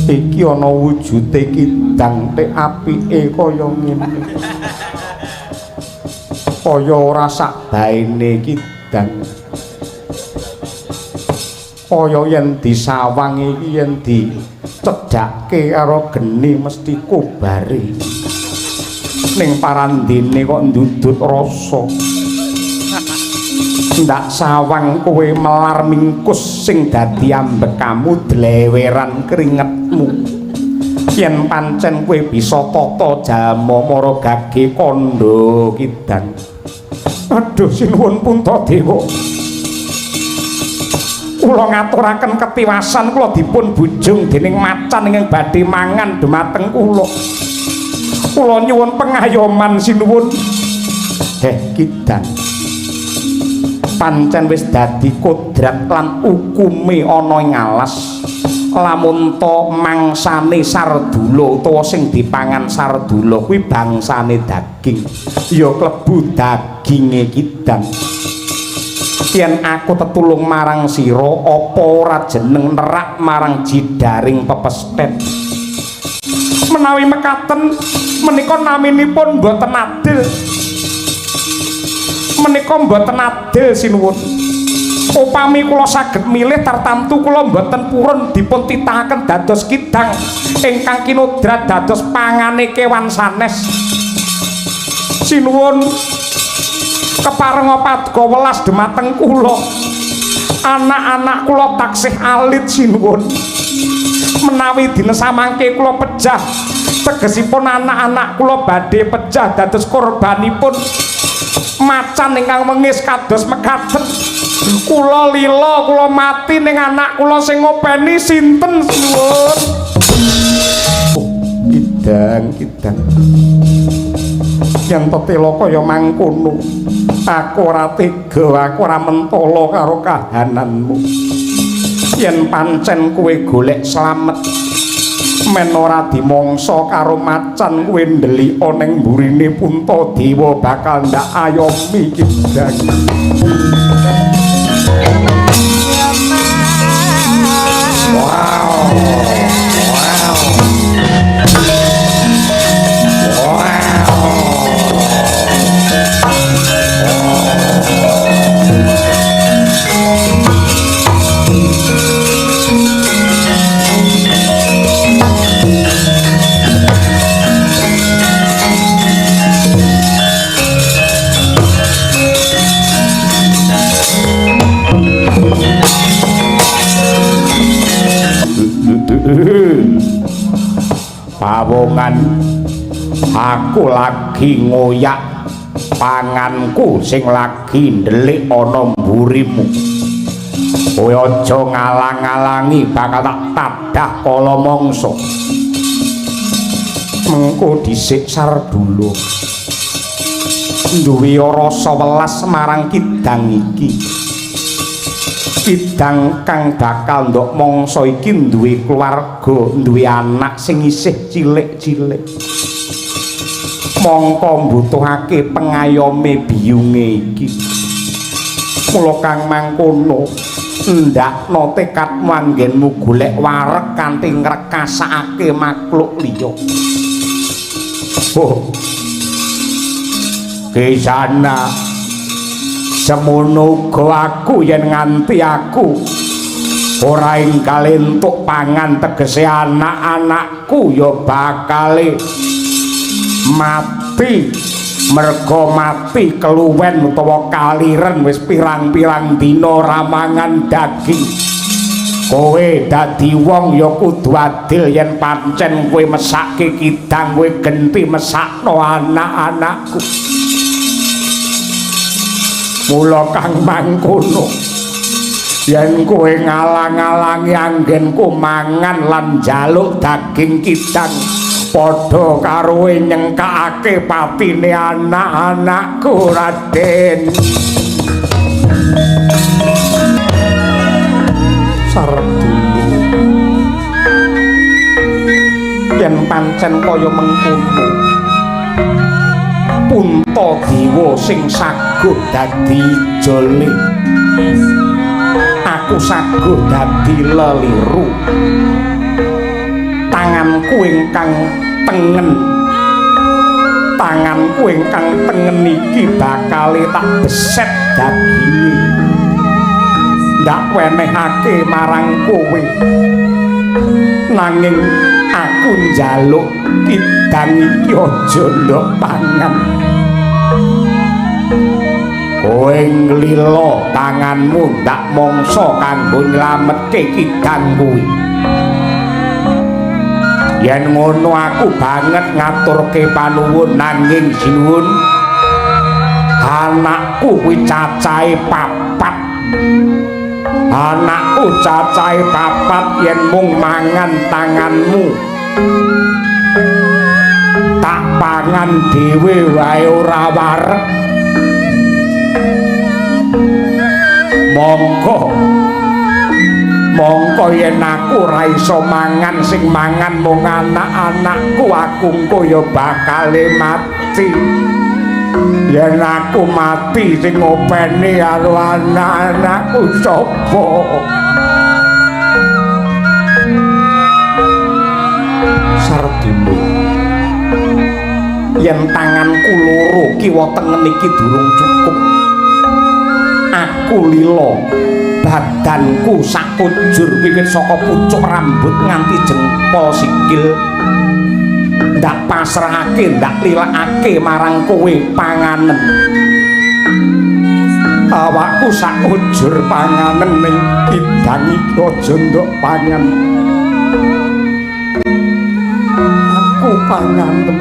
Iki ana wujude kidang tek apike kaya ngene. Kaya ora sak baene kidang. Kaya yen disawang iki yen dicedhake karo geni mesti kobare. Ning parandene kok ndudut rasa. Ndak sawang kowe melar mingkus sing dadi ambekamu dleweran keringetmu. Yen pancen kowe bisa tata jalma mara gage kandha kidang. Aduh sinuwun Puntadewa. Kula ngaturaken ketiwasan kula dipun bujung dening macan ingkang badhe mangan dumateng kula. Kula nyuwun pengayoman sinuwun. Heh kidang. Pancen wis dadi kodrat lan ukume ana ing alas. Lamun ta mangsane sardula utawa sing dipangan sardula kuwi bangsane daging, ya klebu daginge kidang. Yen aku tetulung marang sira, apa ora jeneng nerak marang jidaring pepesthet? Menawi mekaten menika naminipun mboten adil. Menika mboten adil sinuwun. Upami kula saged milih tartamtu kula mboten purun dipun titahaken dados kidang ingkang kinodrat dados pangane kewan sanes. Sinuwun keparenga paduka welas dumateng kula. Anak-anak kula taksih alit sinuwun. Menawi dina samangke kula pejah, tegesipun anak-anak kula badhe pejah dados korbanipun macan ingkang wengis kados mekaten. Kula lila, kula mati ning anak kula sing ngopeni sinten sinuwun. Oh, kidang, kidang. Yen tetela kaya mangkono, aku ora tega, aku ora mentala karo kahananmu. Yen pancen kowe golek slamet, men ora dimangsa karo macan, kowe ndelika ning mburine Puntadewa bakal ndak ayomi kidang. Wow. Wow. Wow. Pawongan aku lagi ngoyak panganku sing lagi ndelik ana mburimu. Kowe aja ngalang-alangi bakal tak tadah kala mangsa. Mengko dhisik Sardula duwe rasa welas marang kidang iki. Kidang kang bakal ndok mangsa iki duwe keluarga, duwe anak sing isih cilik-cilik. Mongko mbutuhake pengayome biyunge iki. Mula kang mangkono, ndakno tekadmu anggenmu golek wareg kanthi ngrekasake makhluk liya. Oh. Kisana semono uga aku yen nganti aku ora enggal entuk pangan tegese anak-anakku ya bakale mati mergo mati keluwen utawa kaliren wis pirang-pirang dina ora mangan daging. Kowe dadi wong ya kudu adil yen pancen kowe mesake kidang kowe genti mesakno anak-anakku. Mula kang mangkono yen kowe ngalang-alangi anggenku mangan lan njaluk daging kidang padha karo nyengkakake patine anak-anakku Raden. Sardula yen pancen kaya mengkono Puntadewa sing saguh dadi ijole aku Aku saguh dadi leliru. Tanganku ingkang tengen, tanganku ingkang tengen iki bakale tak beset daginge, ndak wenehake marang kowe. Nanging aku njaluk kidang iki aja ndok pangan. Kowe nglila tanganmu ndak mangsa kanggo nylametke kidang kuwi. Yen ngono aku banget ngaturke panuwun, nanging sinuwun, anakku kuwi cacahe papat. Anakku cacahe papat yen mung mangan tanganmu, tak pangan dhewe wae ora wareg. Monggo, mongko yen aku ora iso mangan, sing mangan mung anak-anakku, aku engko ya bakale mati. Yen aku mati sing ngopeni karo anak-anakku sapa? Sardine, yen tanganku loro kiwa tengen iki durung cukup, aku lila badanku sakujur wiwit saka pucuk rambut nganti jempol sikil, ndak pasrahake, ndak lilakake marang kowe panganen. Awakku sakujur panganen ning kidang iki aja ndok pangan. Aku panganen.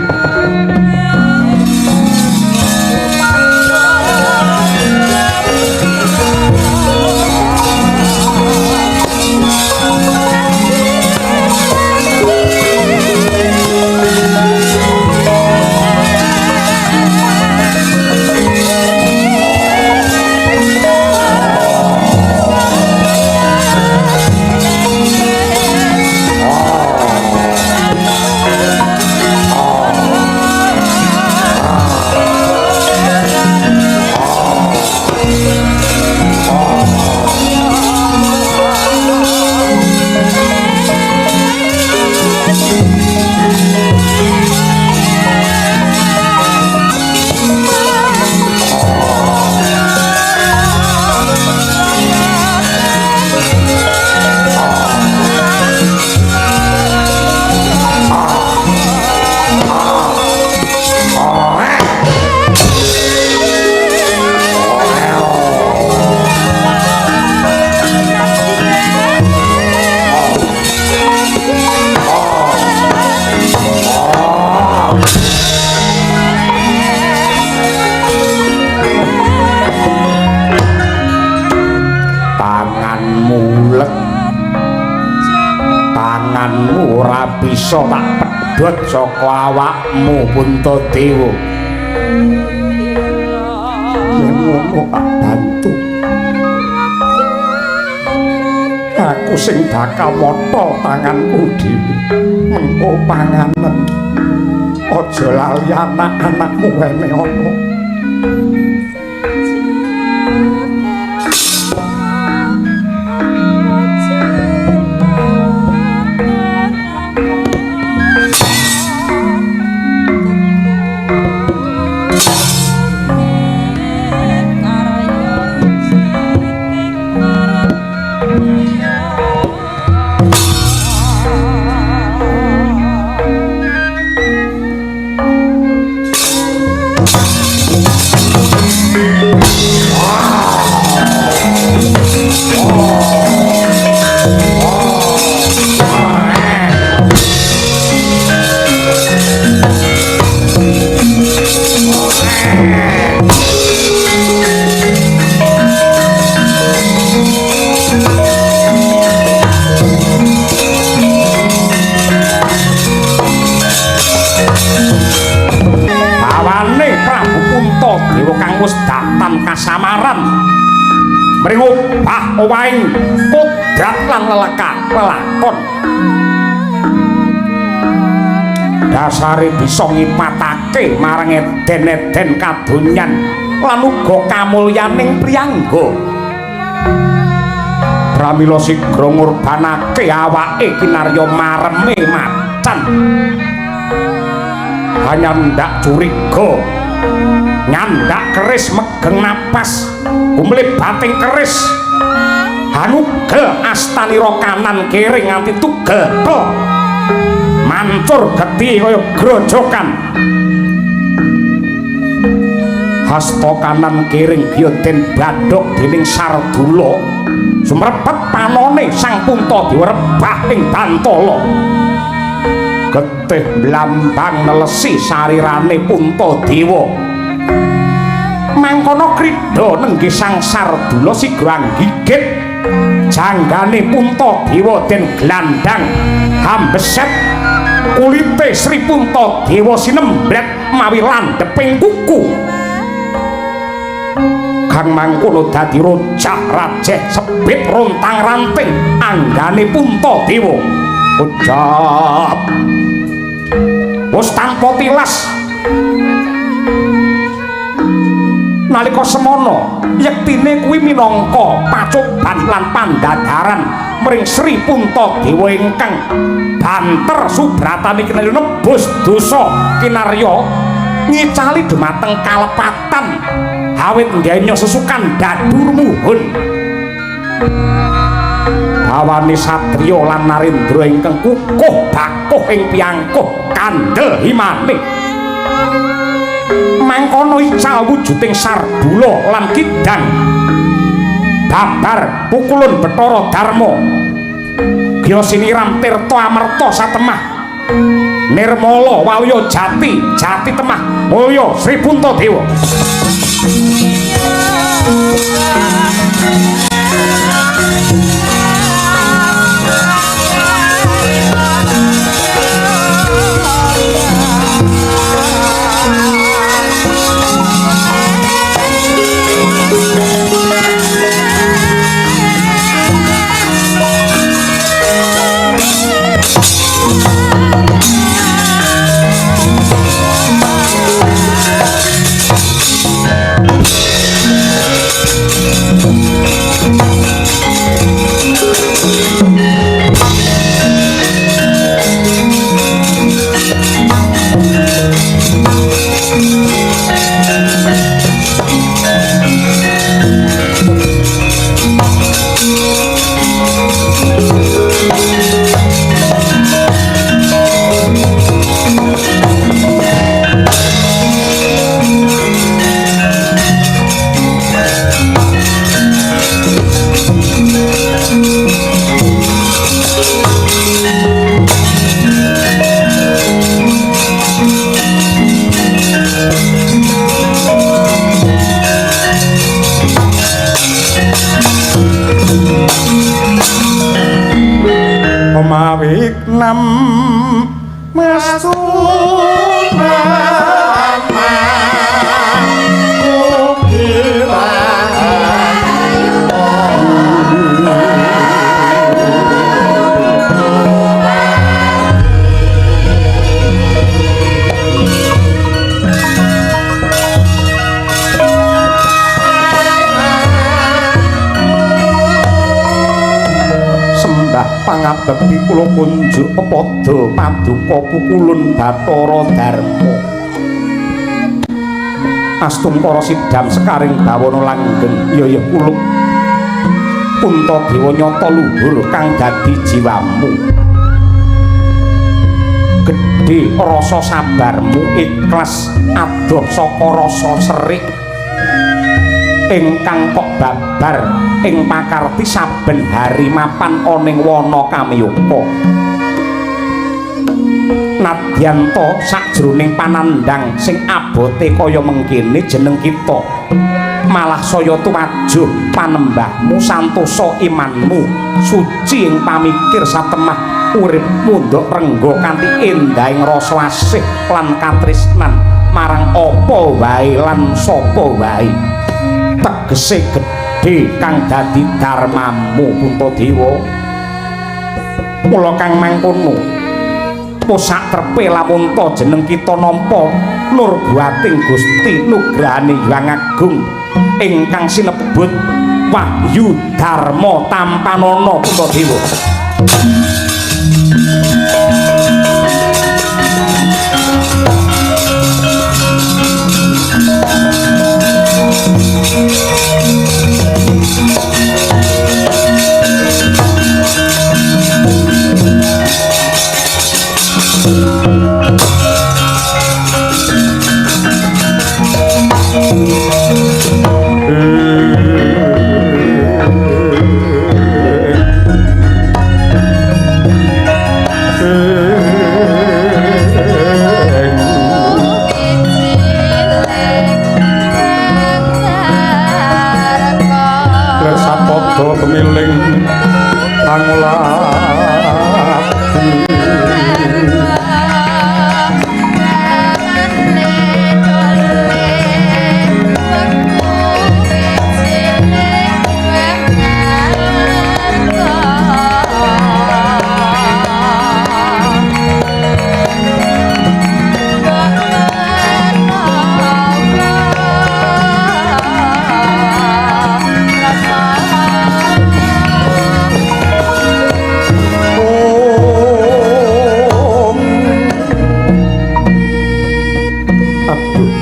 Tanganmu ora bisa tak pedhot saka awakmu, Puntadewa. Yen ngono tak bantu. Aku sing bakal motol tanganku dhewe. Mengko panganen. Aja lali anak-anakmu wene ana. Kasamaran mring obah owahing kodrat lan lelakon dasare bisa ngipatake marang eden-eden kadonyan lan uga kamulyaning priyangga. Pramila sigra ngurbanake awake kinarya mareme macan. Hanyandak curiga, nyandak keris megeng napas, gumlebating keris hanugel astanira kanan kiri nganti tugel tel mancur getih kaya grojokan. Hasta kanan kiring giya den badhok dening Sardula, sumrepet panone Sang Puntadewa rebah ing bantala. Getih mlambang nelesi sarirane Puntadewa. Mangkono krida nenggih Sang Sardula sigra nggigit janggane Puntadewa den glandang hambeset kulite Sri Puntadewa sinembret mawi landheping kuku. Kang mangkono dadi rojak rajeh sebit rontang ranting anggane Puntadewa. Ucap wis tanpa tilas nalika semono yektine kuwi minangka pacoban lan pandadaran mring Sri Puntadewa ingkang banter subratane kinarya nebus dosa kinarya ngicali dumateng kalepatan awit nggenya sesukan dadur muhun. Bawane satriya lan narendra ingkang kukuh bakuh ing piangkuh kandel himane. Mangkono ical wujuding Sardula lan kidang babar pukulun Bathara Darma. Gya siniram tirta amerta satemah nirmala waluya jati jati temah mulya Sri Puntadewa. Pangabekti kula kunjuk pepadha paduka pukulun Bathara Darma. Astungkara sidam sekaring bawana langgeng yaya kulup Puntadewa nyata luhur kang dadi jiwamu. Gedhe rasa sabarmu ikhlas adoh saka rasa serik ingkang kok babar ing pakarti saben hari mapan ana ing wana kamiyuka. Nadyan ta sajroning panandhang sing abote kaya mengkene jeneng kita malah saya tuwajuh panembahmu santosa imanmu suci ing pamikir satemah uripmu ndok rengga kanthi endahing rasa asih lan katresnan marang apa wae lan sapa wae. Tegese gedhe kang dadi darmamu Puntadewa. Mula kang mangkono posak trepe lamun ta jeneng kita nampa nurbuating Gusti nugrahane Hyang Agung ingkang sinebut Wahyu Dharma tampanana Puntadewa.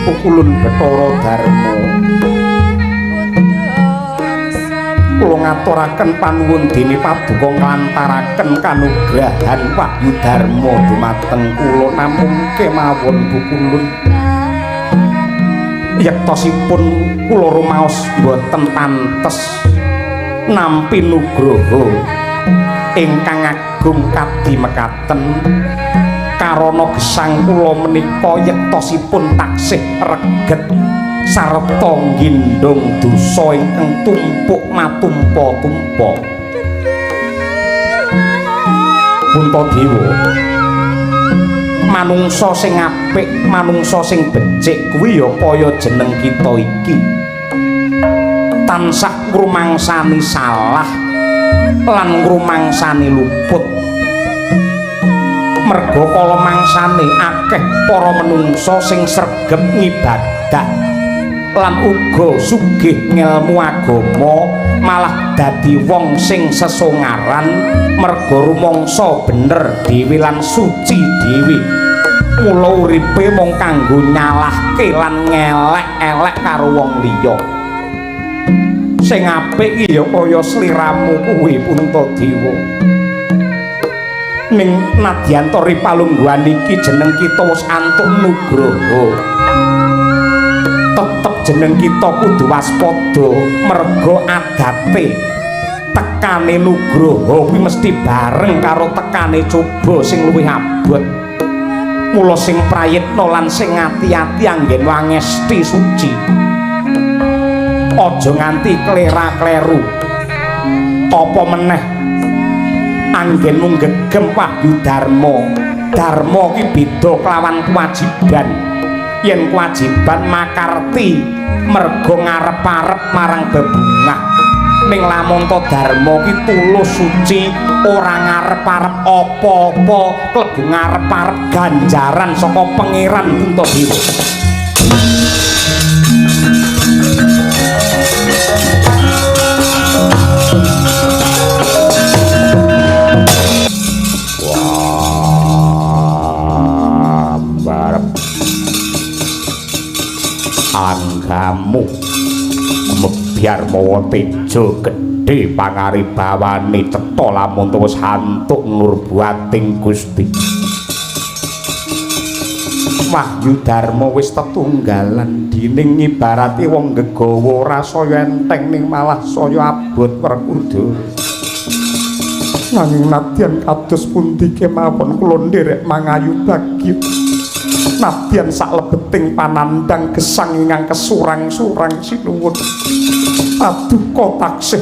Pukulun Bathara Darma, kula ngaturaken panuwun dene paduka nglantaraken kanugrahan Wahyu Darma dumateng kula namung kemawon Pukulun. Yektosipun kula rumaos boten pantes nampi nugroho ingkang agung kadi mekaten. Karana gesang kula menika yektosipun taksih reget sarta nggindhong dosa ingkang tumpuk matumpa-tumpa. Puntadewa, manungsa sing apik, manungsa sing becik kuwi ya kaya jeneng kita iki. Tansah ngrumangsani salah lan ngrumangsani luput. Merga kala mangsane akeh para menungsa sing sregep ngibadah lan uga sugih ngelmu agama malah dadi wong sing sesongaran merga rumangsa bener dhewe lan suci dhewe. Mula uripe mung kanggo nyalahke lan ngelek-elek karo wong liya. Sing apik iki ya kaya sliramu kuwi Puntadewa. Ning nadyan tori palungguhan iki jeneng kita wis antuk nugroho, tetep jeneng kita kudu waspada merga adate tekane nugroho kuwi mesti bareng karo tekane coba sing luwih abot. Mula sing prayitna lan sing ati-ati anggen wangesti suci, aja nganti klera-kleru. Apa meneh anggenmu nggegem Wahyu Darma. Darma ki beda kelawan kewajiban. Yen kewajiban makarti merga ngarep-arep marang bebungah. Ning lamun to darma ki tulus suci, ora ngarep-arep apa-apa, klebu ngarep-arep ganjaran saka Pangeran Puntadewa. Anggamu biar mawa tejo gedhe pangaribawane cetha lamun wis antuk nurbuating Gusti. Wahyu Darma wis tetunggalan dining ibarate wong gegawa ora saya enteng ning malah saya abot Werkudara. Nanging nadyan kados pundi kemawon kula nderek mangayu bagya. Nadyan saklebeting panandhang gesang ingkang kesurang-surang sinuwun. Paduka taksih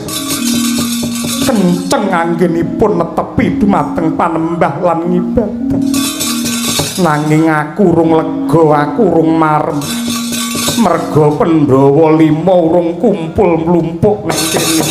kenceng anggenipun netepi dumateng panembah lan ngibadah. Nanging aku urung lega, aku urung marem. Merga Pandhawa lima urung kumpul mlumpuk nang kene.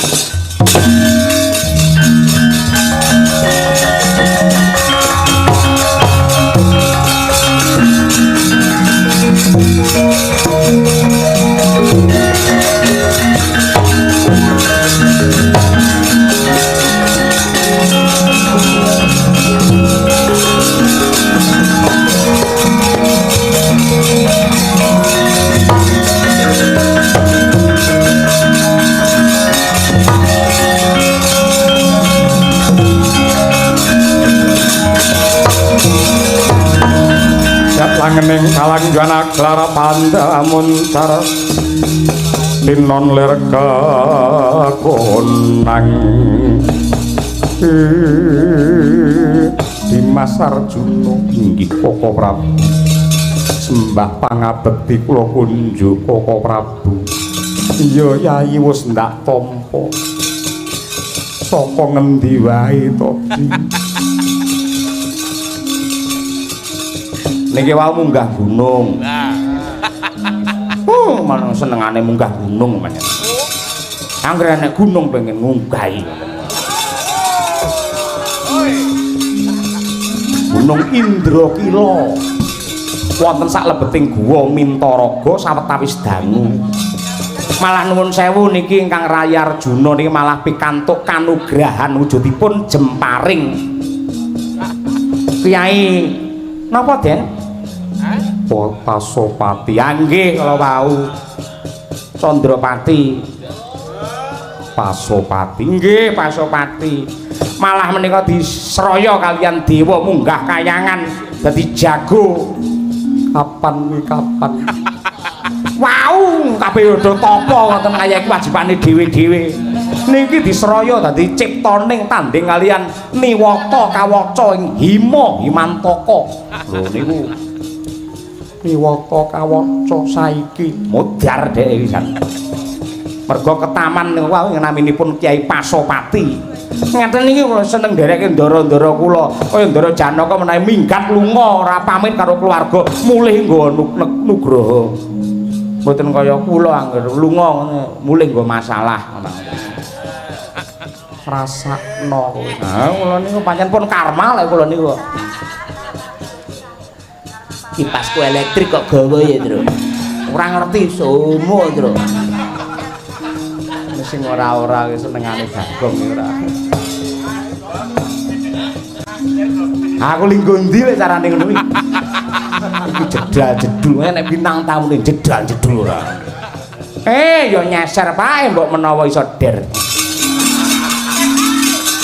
Langening kalang jana klara pandamuncar linon lir kekonang Dimas Arjuna inggih Koko Prabu sembah pangabekti kula kunjuk Koko Prabu. Iya Yayi wis ndak tampa saka ngendi wae to Di? Niki wau munggah gunung. Malah senengane munggah gunung pancen. Anggere nek gunung pengen ngunggahi. Gunung Indrakila. Wonten saklebeting guwa Mintaraga sawetawis dangu. Malah nuwun sewu niki ingkang Rayi Arjuna niki malah pikantuk kanugrahan wujudipun jemparing. Kyai napa, Den? Pasopati. Nggih kala wau. Candrapati. Pasopati. Nggih, Pasopati. Malah menika disraya kaliyan dewa munggah kayangan dadi jago. Kapan kuwi kapan? Wau, kabeh padha tapa ngoten kaya iki wajibane dhewe-dhewe. Niki disraya dadi ciptaning tanding kaliyan niwata kawaca ing Hima Himantaka. Lho niku niwata kawaca saiki modar dhek pisan. Mergo ketaman niku wau naminipun Kyai Pasopati. Ngaten niki kula seneng ndereke ndara-ndara kula. Kaya Ndara Janaka menawi minggat lunga ora pamit karo keluarga, mulih nggawa nugraha. Mboten kaya kula angger lunga mulih nggo masalah ngono. Rasakno kowe. Ha kula niku pancen pun karma lek kula niku. Kipasku elektrik kok gawa ya, Tru. Ora ngerti somo, Tru. Sing ora-ora senengane Bagong iki ora. Aku linggo ndi lek carane ngono kuwi. Iki jedal jedul nek bintang tamune jedal jedul ora. Ya nyeser pae mbok menawa iso der.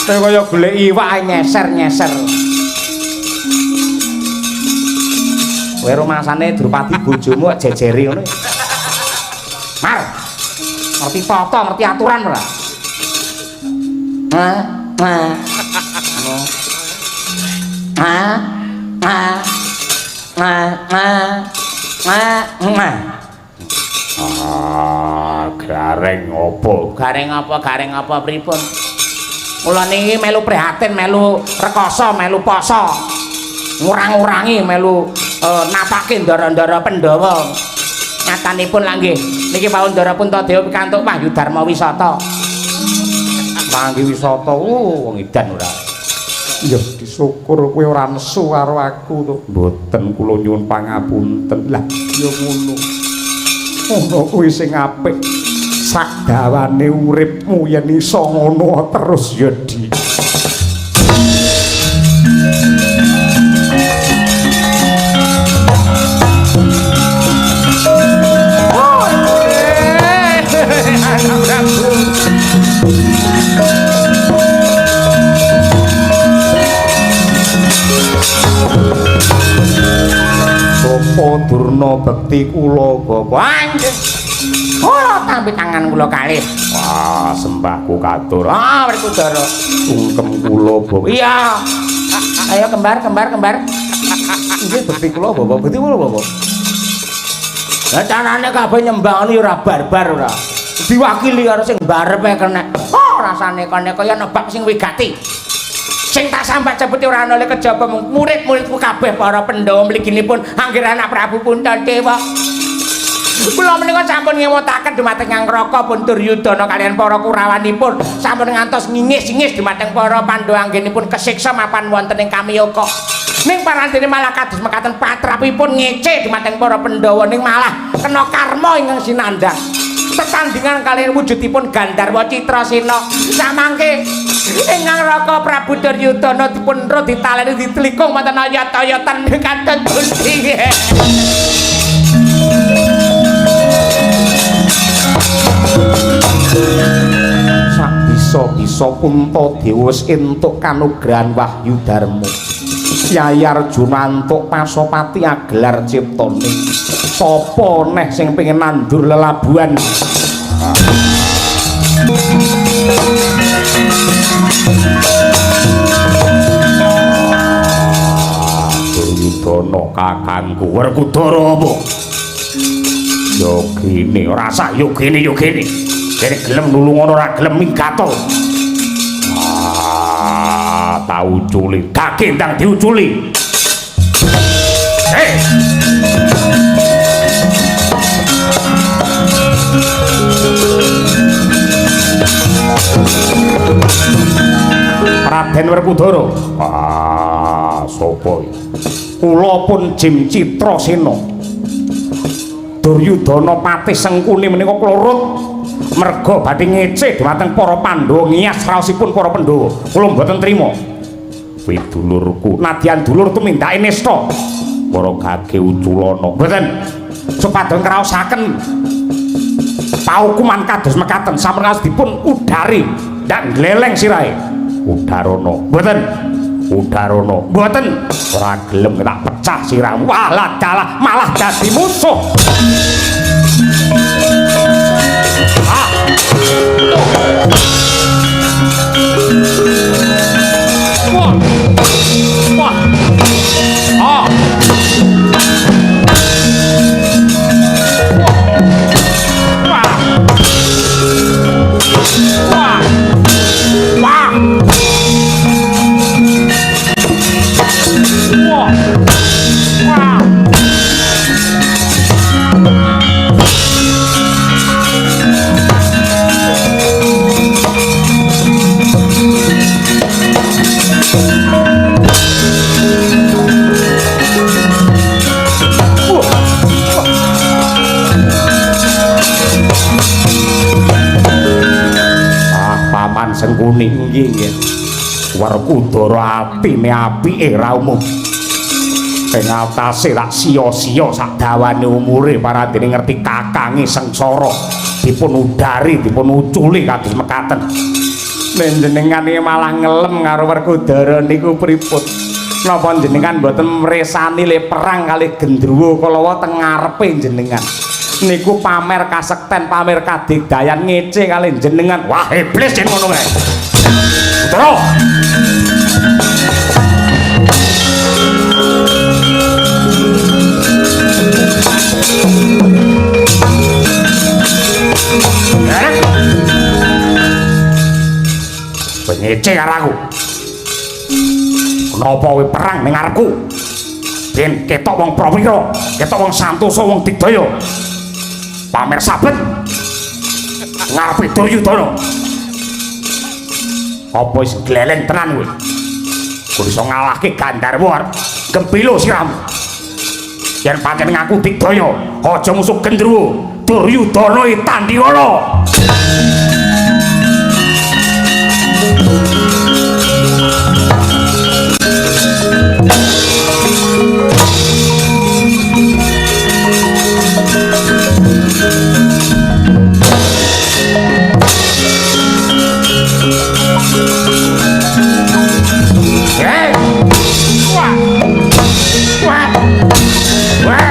Kaya kaya golek iwak nyeser-nyeser. Kowe rumasane Drupadi bojomu kok jejeri ngono. Mar. Ngerti tata, ngerti aturan ora? Ah, ah. Ah, ah. Ah, ah. Ah, ah. Ah, gareng opo? Gareng apa? Gareng apa pripun? Kula niki melu prihatin, melu rekoso, melu poso. Ngurang-ngurangi melu napake ndara-ndara Pandhawa. Nyatanipun lah nggih. Niki pawon Ndara Puntadewa pikantuk wahyu dharma wisata. Manggi wisata, wong edan ora. Ya disyukur kowe ora nesu karo aku to. Mboten kula nyuwun pangapunten. Lah ya ngono. Ngono kuwi sing apik. Sakdawane uripmu yen iso ngono terus ya, Di. Bapak Durna bekti kula Bapak. Nggih. Ora tampi tangan kula kalih. Wah, sembahku katur. Ah, Werkudara. Sungkem kula Bapak. Iya. Ayo kembar, kembar, kembar. Nggih bekti kula Bapak, bekti kula Bapak. Lah carane kabeh nyembah ngono ya ora barbar ora. Diwakili karo sing barepe kena. Oh, rasane kene kaya nebak sing wigati. Sing tak sambat cepete ora ana le kejaba murid-muridku kabeh para Pandhawa mliginipun anggir anak Prabu Puntadewa. Kula menika sampun ngemutaken dumateng Kang Raka pun Duryudana kaliyan para Kurawanipun sampun ngantos ngingis-ingis dumateng para Pandhawa anggenipun kesiksa mapan wonten ing Kamiyaka. Ning parantene malah kados mekaten patrapipun ngece dumateng para Pandhawa ning malah kena karma ingkang sinandhang. Tetandingan kaliyan wujudipun Gandharwa Citrasena. Samangke ingkang Raka Prabu Duryudana dipun ro ditaleni ditelikung wonten ayat-ayatan kados pundi. Bisa-bisa Puntadewa wis entuk kanugrahan Wahyu Darma. Yayi Arjuna entuk Pasopati agelar ciptane. Sapa neh sing pengen nandur lelabuhan? Duryudana kakangku Werkudara apa? Yogine ora sah yogine yogine. Kene gelem nulungono ora gelem minggato. Ah, tau uculi. Kaki ndang diuculi. Hei. Raden Werkudara. Ah, sapa iki? Kula pun Jim Citrasena. Duryudana patih Sengkuni menika kula urut merga badhe ngece dhumateng para Pandhawa ngiyas raosipun para Pandhawa. Kula mboten trima. Kuwi dulurku, nadyan dulur tumindake nista. Para gage uculana. Mboten. Supados ngraosaken paukuman kados mekaten sampun kados dipun udari ndak gleleng sirahe. Udarana. Mboten. Udarana. Mboten. Ora gelem tak pecah sirahmu. Walah dalah malah dadi musuh. Ah. Wah. Wah. Ah. Wah. Wah. Wah. Wah. Wah. Ah, Paman Sengkuni nggih nggih. Werkudara atine apike ra umum. Ing atase tak sia-sia sak dawane umure parandene ngerti kakange sengsara dipun udari dipun uculi kados mekaten. Jenengan iki malah ngelem karo Werkudara niku pripun? Napa jenengan mboten mresani le perang kalih gendruwo kalawa teng ngarepe jenengan? Niku pamer kasekten, pamer kadigdayan ngece kalih jenengan. Wah, iblis yen ngono kae. Terus kowe ngece karo aku. Kenapa kowe perang ning ngarepku? Ben ketok wong prawira, ketok wong santosa, wong digdaya. Pamer sabet ngarepe Duryudana. Apa wis gleleng tenan kowe? Kowe iso ngalahke Gandharwa arep gempilo siramu. Yen pancen ngaku digdaya, aja musuh gendruwo. Duryudana tandhiwala. Hey! Wah! Wah! Wah!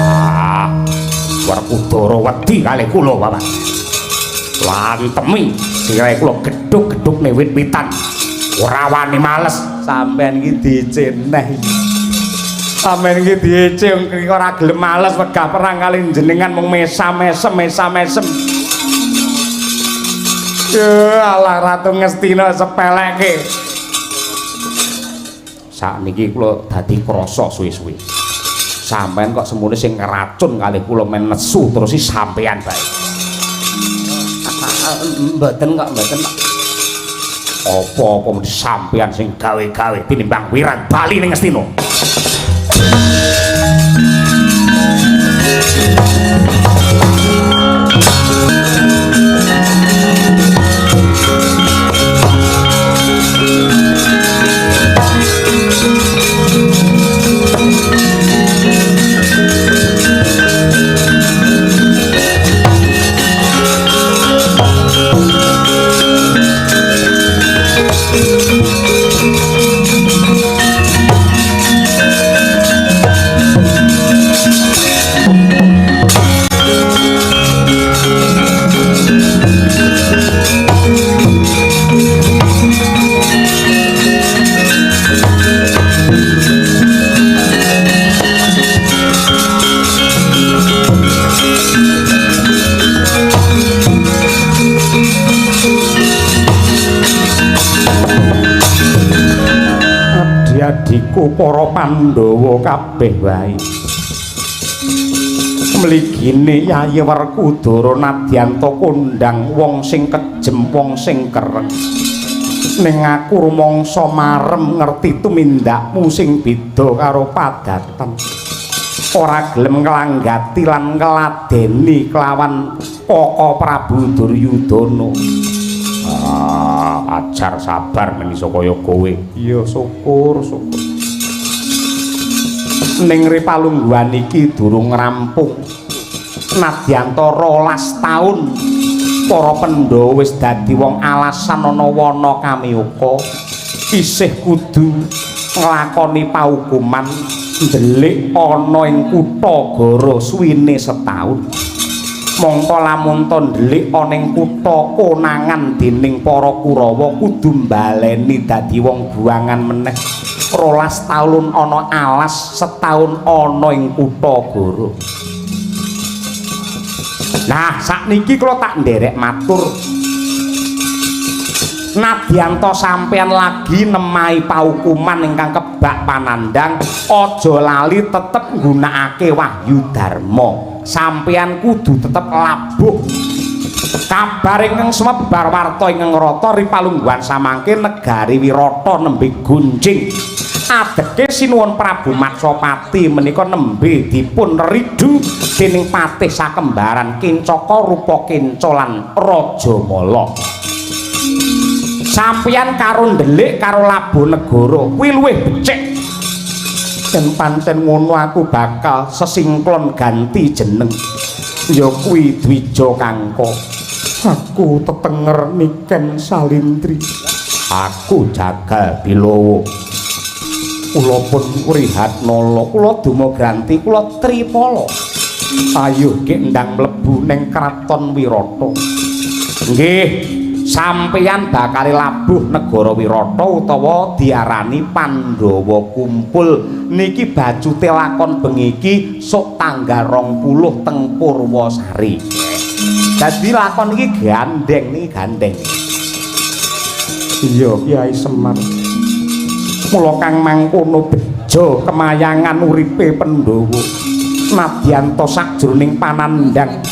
Ah, Werkudara wedi kalih kula, Bapak. Lantemi sirahe kula gedhug-gedhugne wit-witan. Ora wani males. Sampeyan iki diceneh. Sampeyan iki diece wong iki ora gelem males wegah perang kalih jenengan mung mesam-mesem mesam-mesem. Ya alah Ratu Ngastina sepeleke. Sakniki kula dadi krasa suwe-suwe. Sampeyan kok semune sing ngeracun kalih kula men nesu terus si sampeyan bae. Mboten kok mboten kok. Apa-apa mesti sampeyan sing gawe-gawe tinimbang wirang bali ning Ngastina. Adi-adiku para Pandhawa kabeh wae. Mligine Yayi Werkudara nadyanta kondhang wong sing kejem, wong sing kereng. Ning aku rumangsa marem ngerti tumindakmu sing beda karo padatan. Ora gelem nglanggati lan ngladeni kelawan Kaka Prabu Duryudana. Ah, ajar sabar men iso kaya kowe. Iya, syukur, syukur. Ning ripalungguhan iki durung rampung. Nadyanta 12 taun para Pandhawa wis dadi wong alasan ana wana kamiyuka, isih kudu nglakoni paukuman ndelik ana ing kutha Gara suwine setaun. Mongko lamun to ndelik ana ing kutha konangan dening para Kurawa kudu mbaleni dadi wong buangan meneh. 12 taun ana alas, setaun ana ing kutha Gara. Nah, sakniki kula tak nderek matur. Nadyanta sampeyan lagi nemahi paukuman ingkang kebak panandhang, aja lali tetep nggunakake wahyu dharma. Sampeyan kudu tetep labuh. Kabar ingkang sumebar warta ingkang rata ripalungguhan samangke negari Wirata nembe gunjing. Adeke Sinuwun Prabu Matsapati menika nembe dipun ridu dening patih sakembaran Kincaka Rupa Kenca lan Rajamala. Sampeyan karo ndelik karo labuh negara kuwi luwih becik. Yen pancen ngono aku bakal sesingklon ganti jeneng. Ya kuwi Dwija Kangka. Aku tetenger Niken Salindri. Aku Jagal Bilowo. Kula pun Wrihatnala, kula dumagranti, kula Tripala. Ayo gek ndang mlebu ning kraton Wirata. Nggih, sampeyan bakal labuh negara Wirata utawa diarani Pandhawa Kumpul. Niki bacute lakon bengi iki sok tanggal 20 teng Purwasari. Dadi lakon iki gandeng, niki gandeng. Iya, Kyai Semar. Mula kang mangkono bejo kemayangan uripe Pandhawa. Nadyanta sakjroning panandhang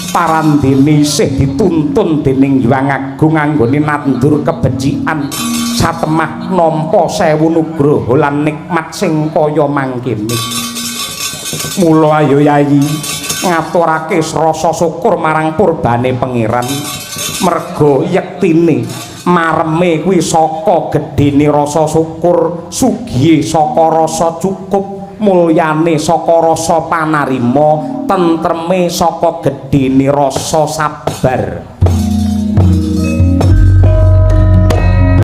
parandene isih dituntun dening Hyang Agung anggone nandur kebecikan satemah nampa sewu nugraha lan nikmat sing kaya mangkene. Mula ayo Yayi ngaturake rasa syukur marang purbane Pangeran, merga yektine mareme kuwi saka gedene rasa syukur, sugihe saka rasa cukup, mulyane saka rasa panarima, tentreme saka gedene rasa sabar.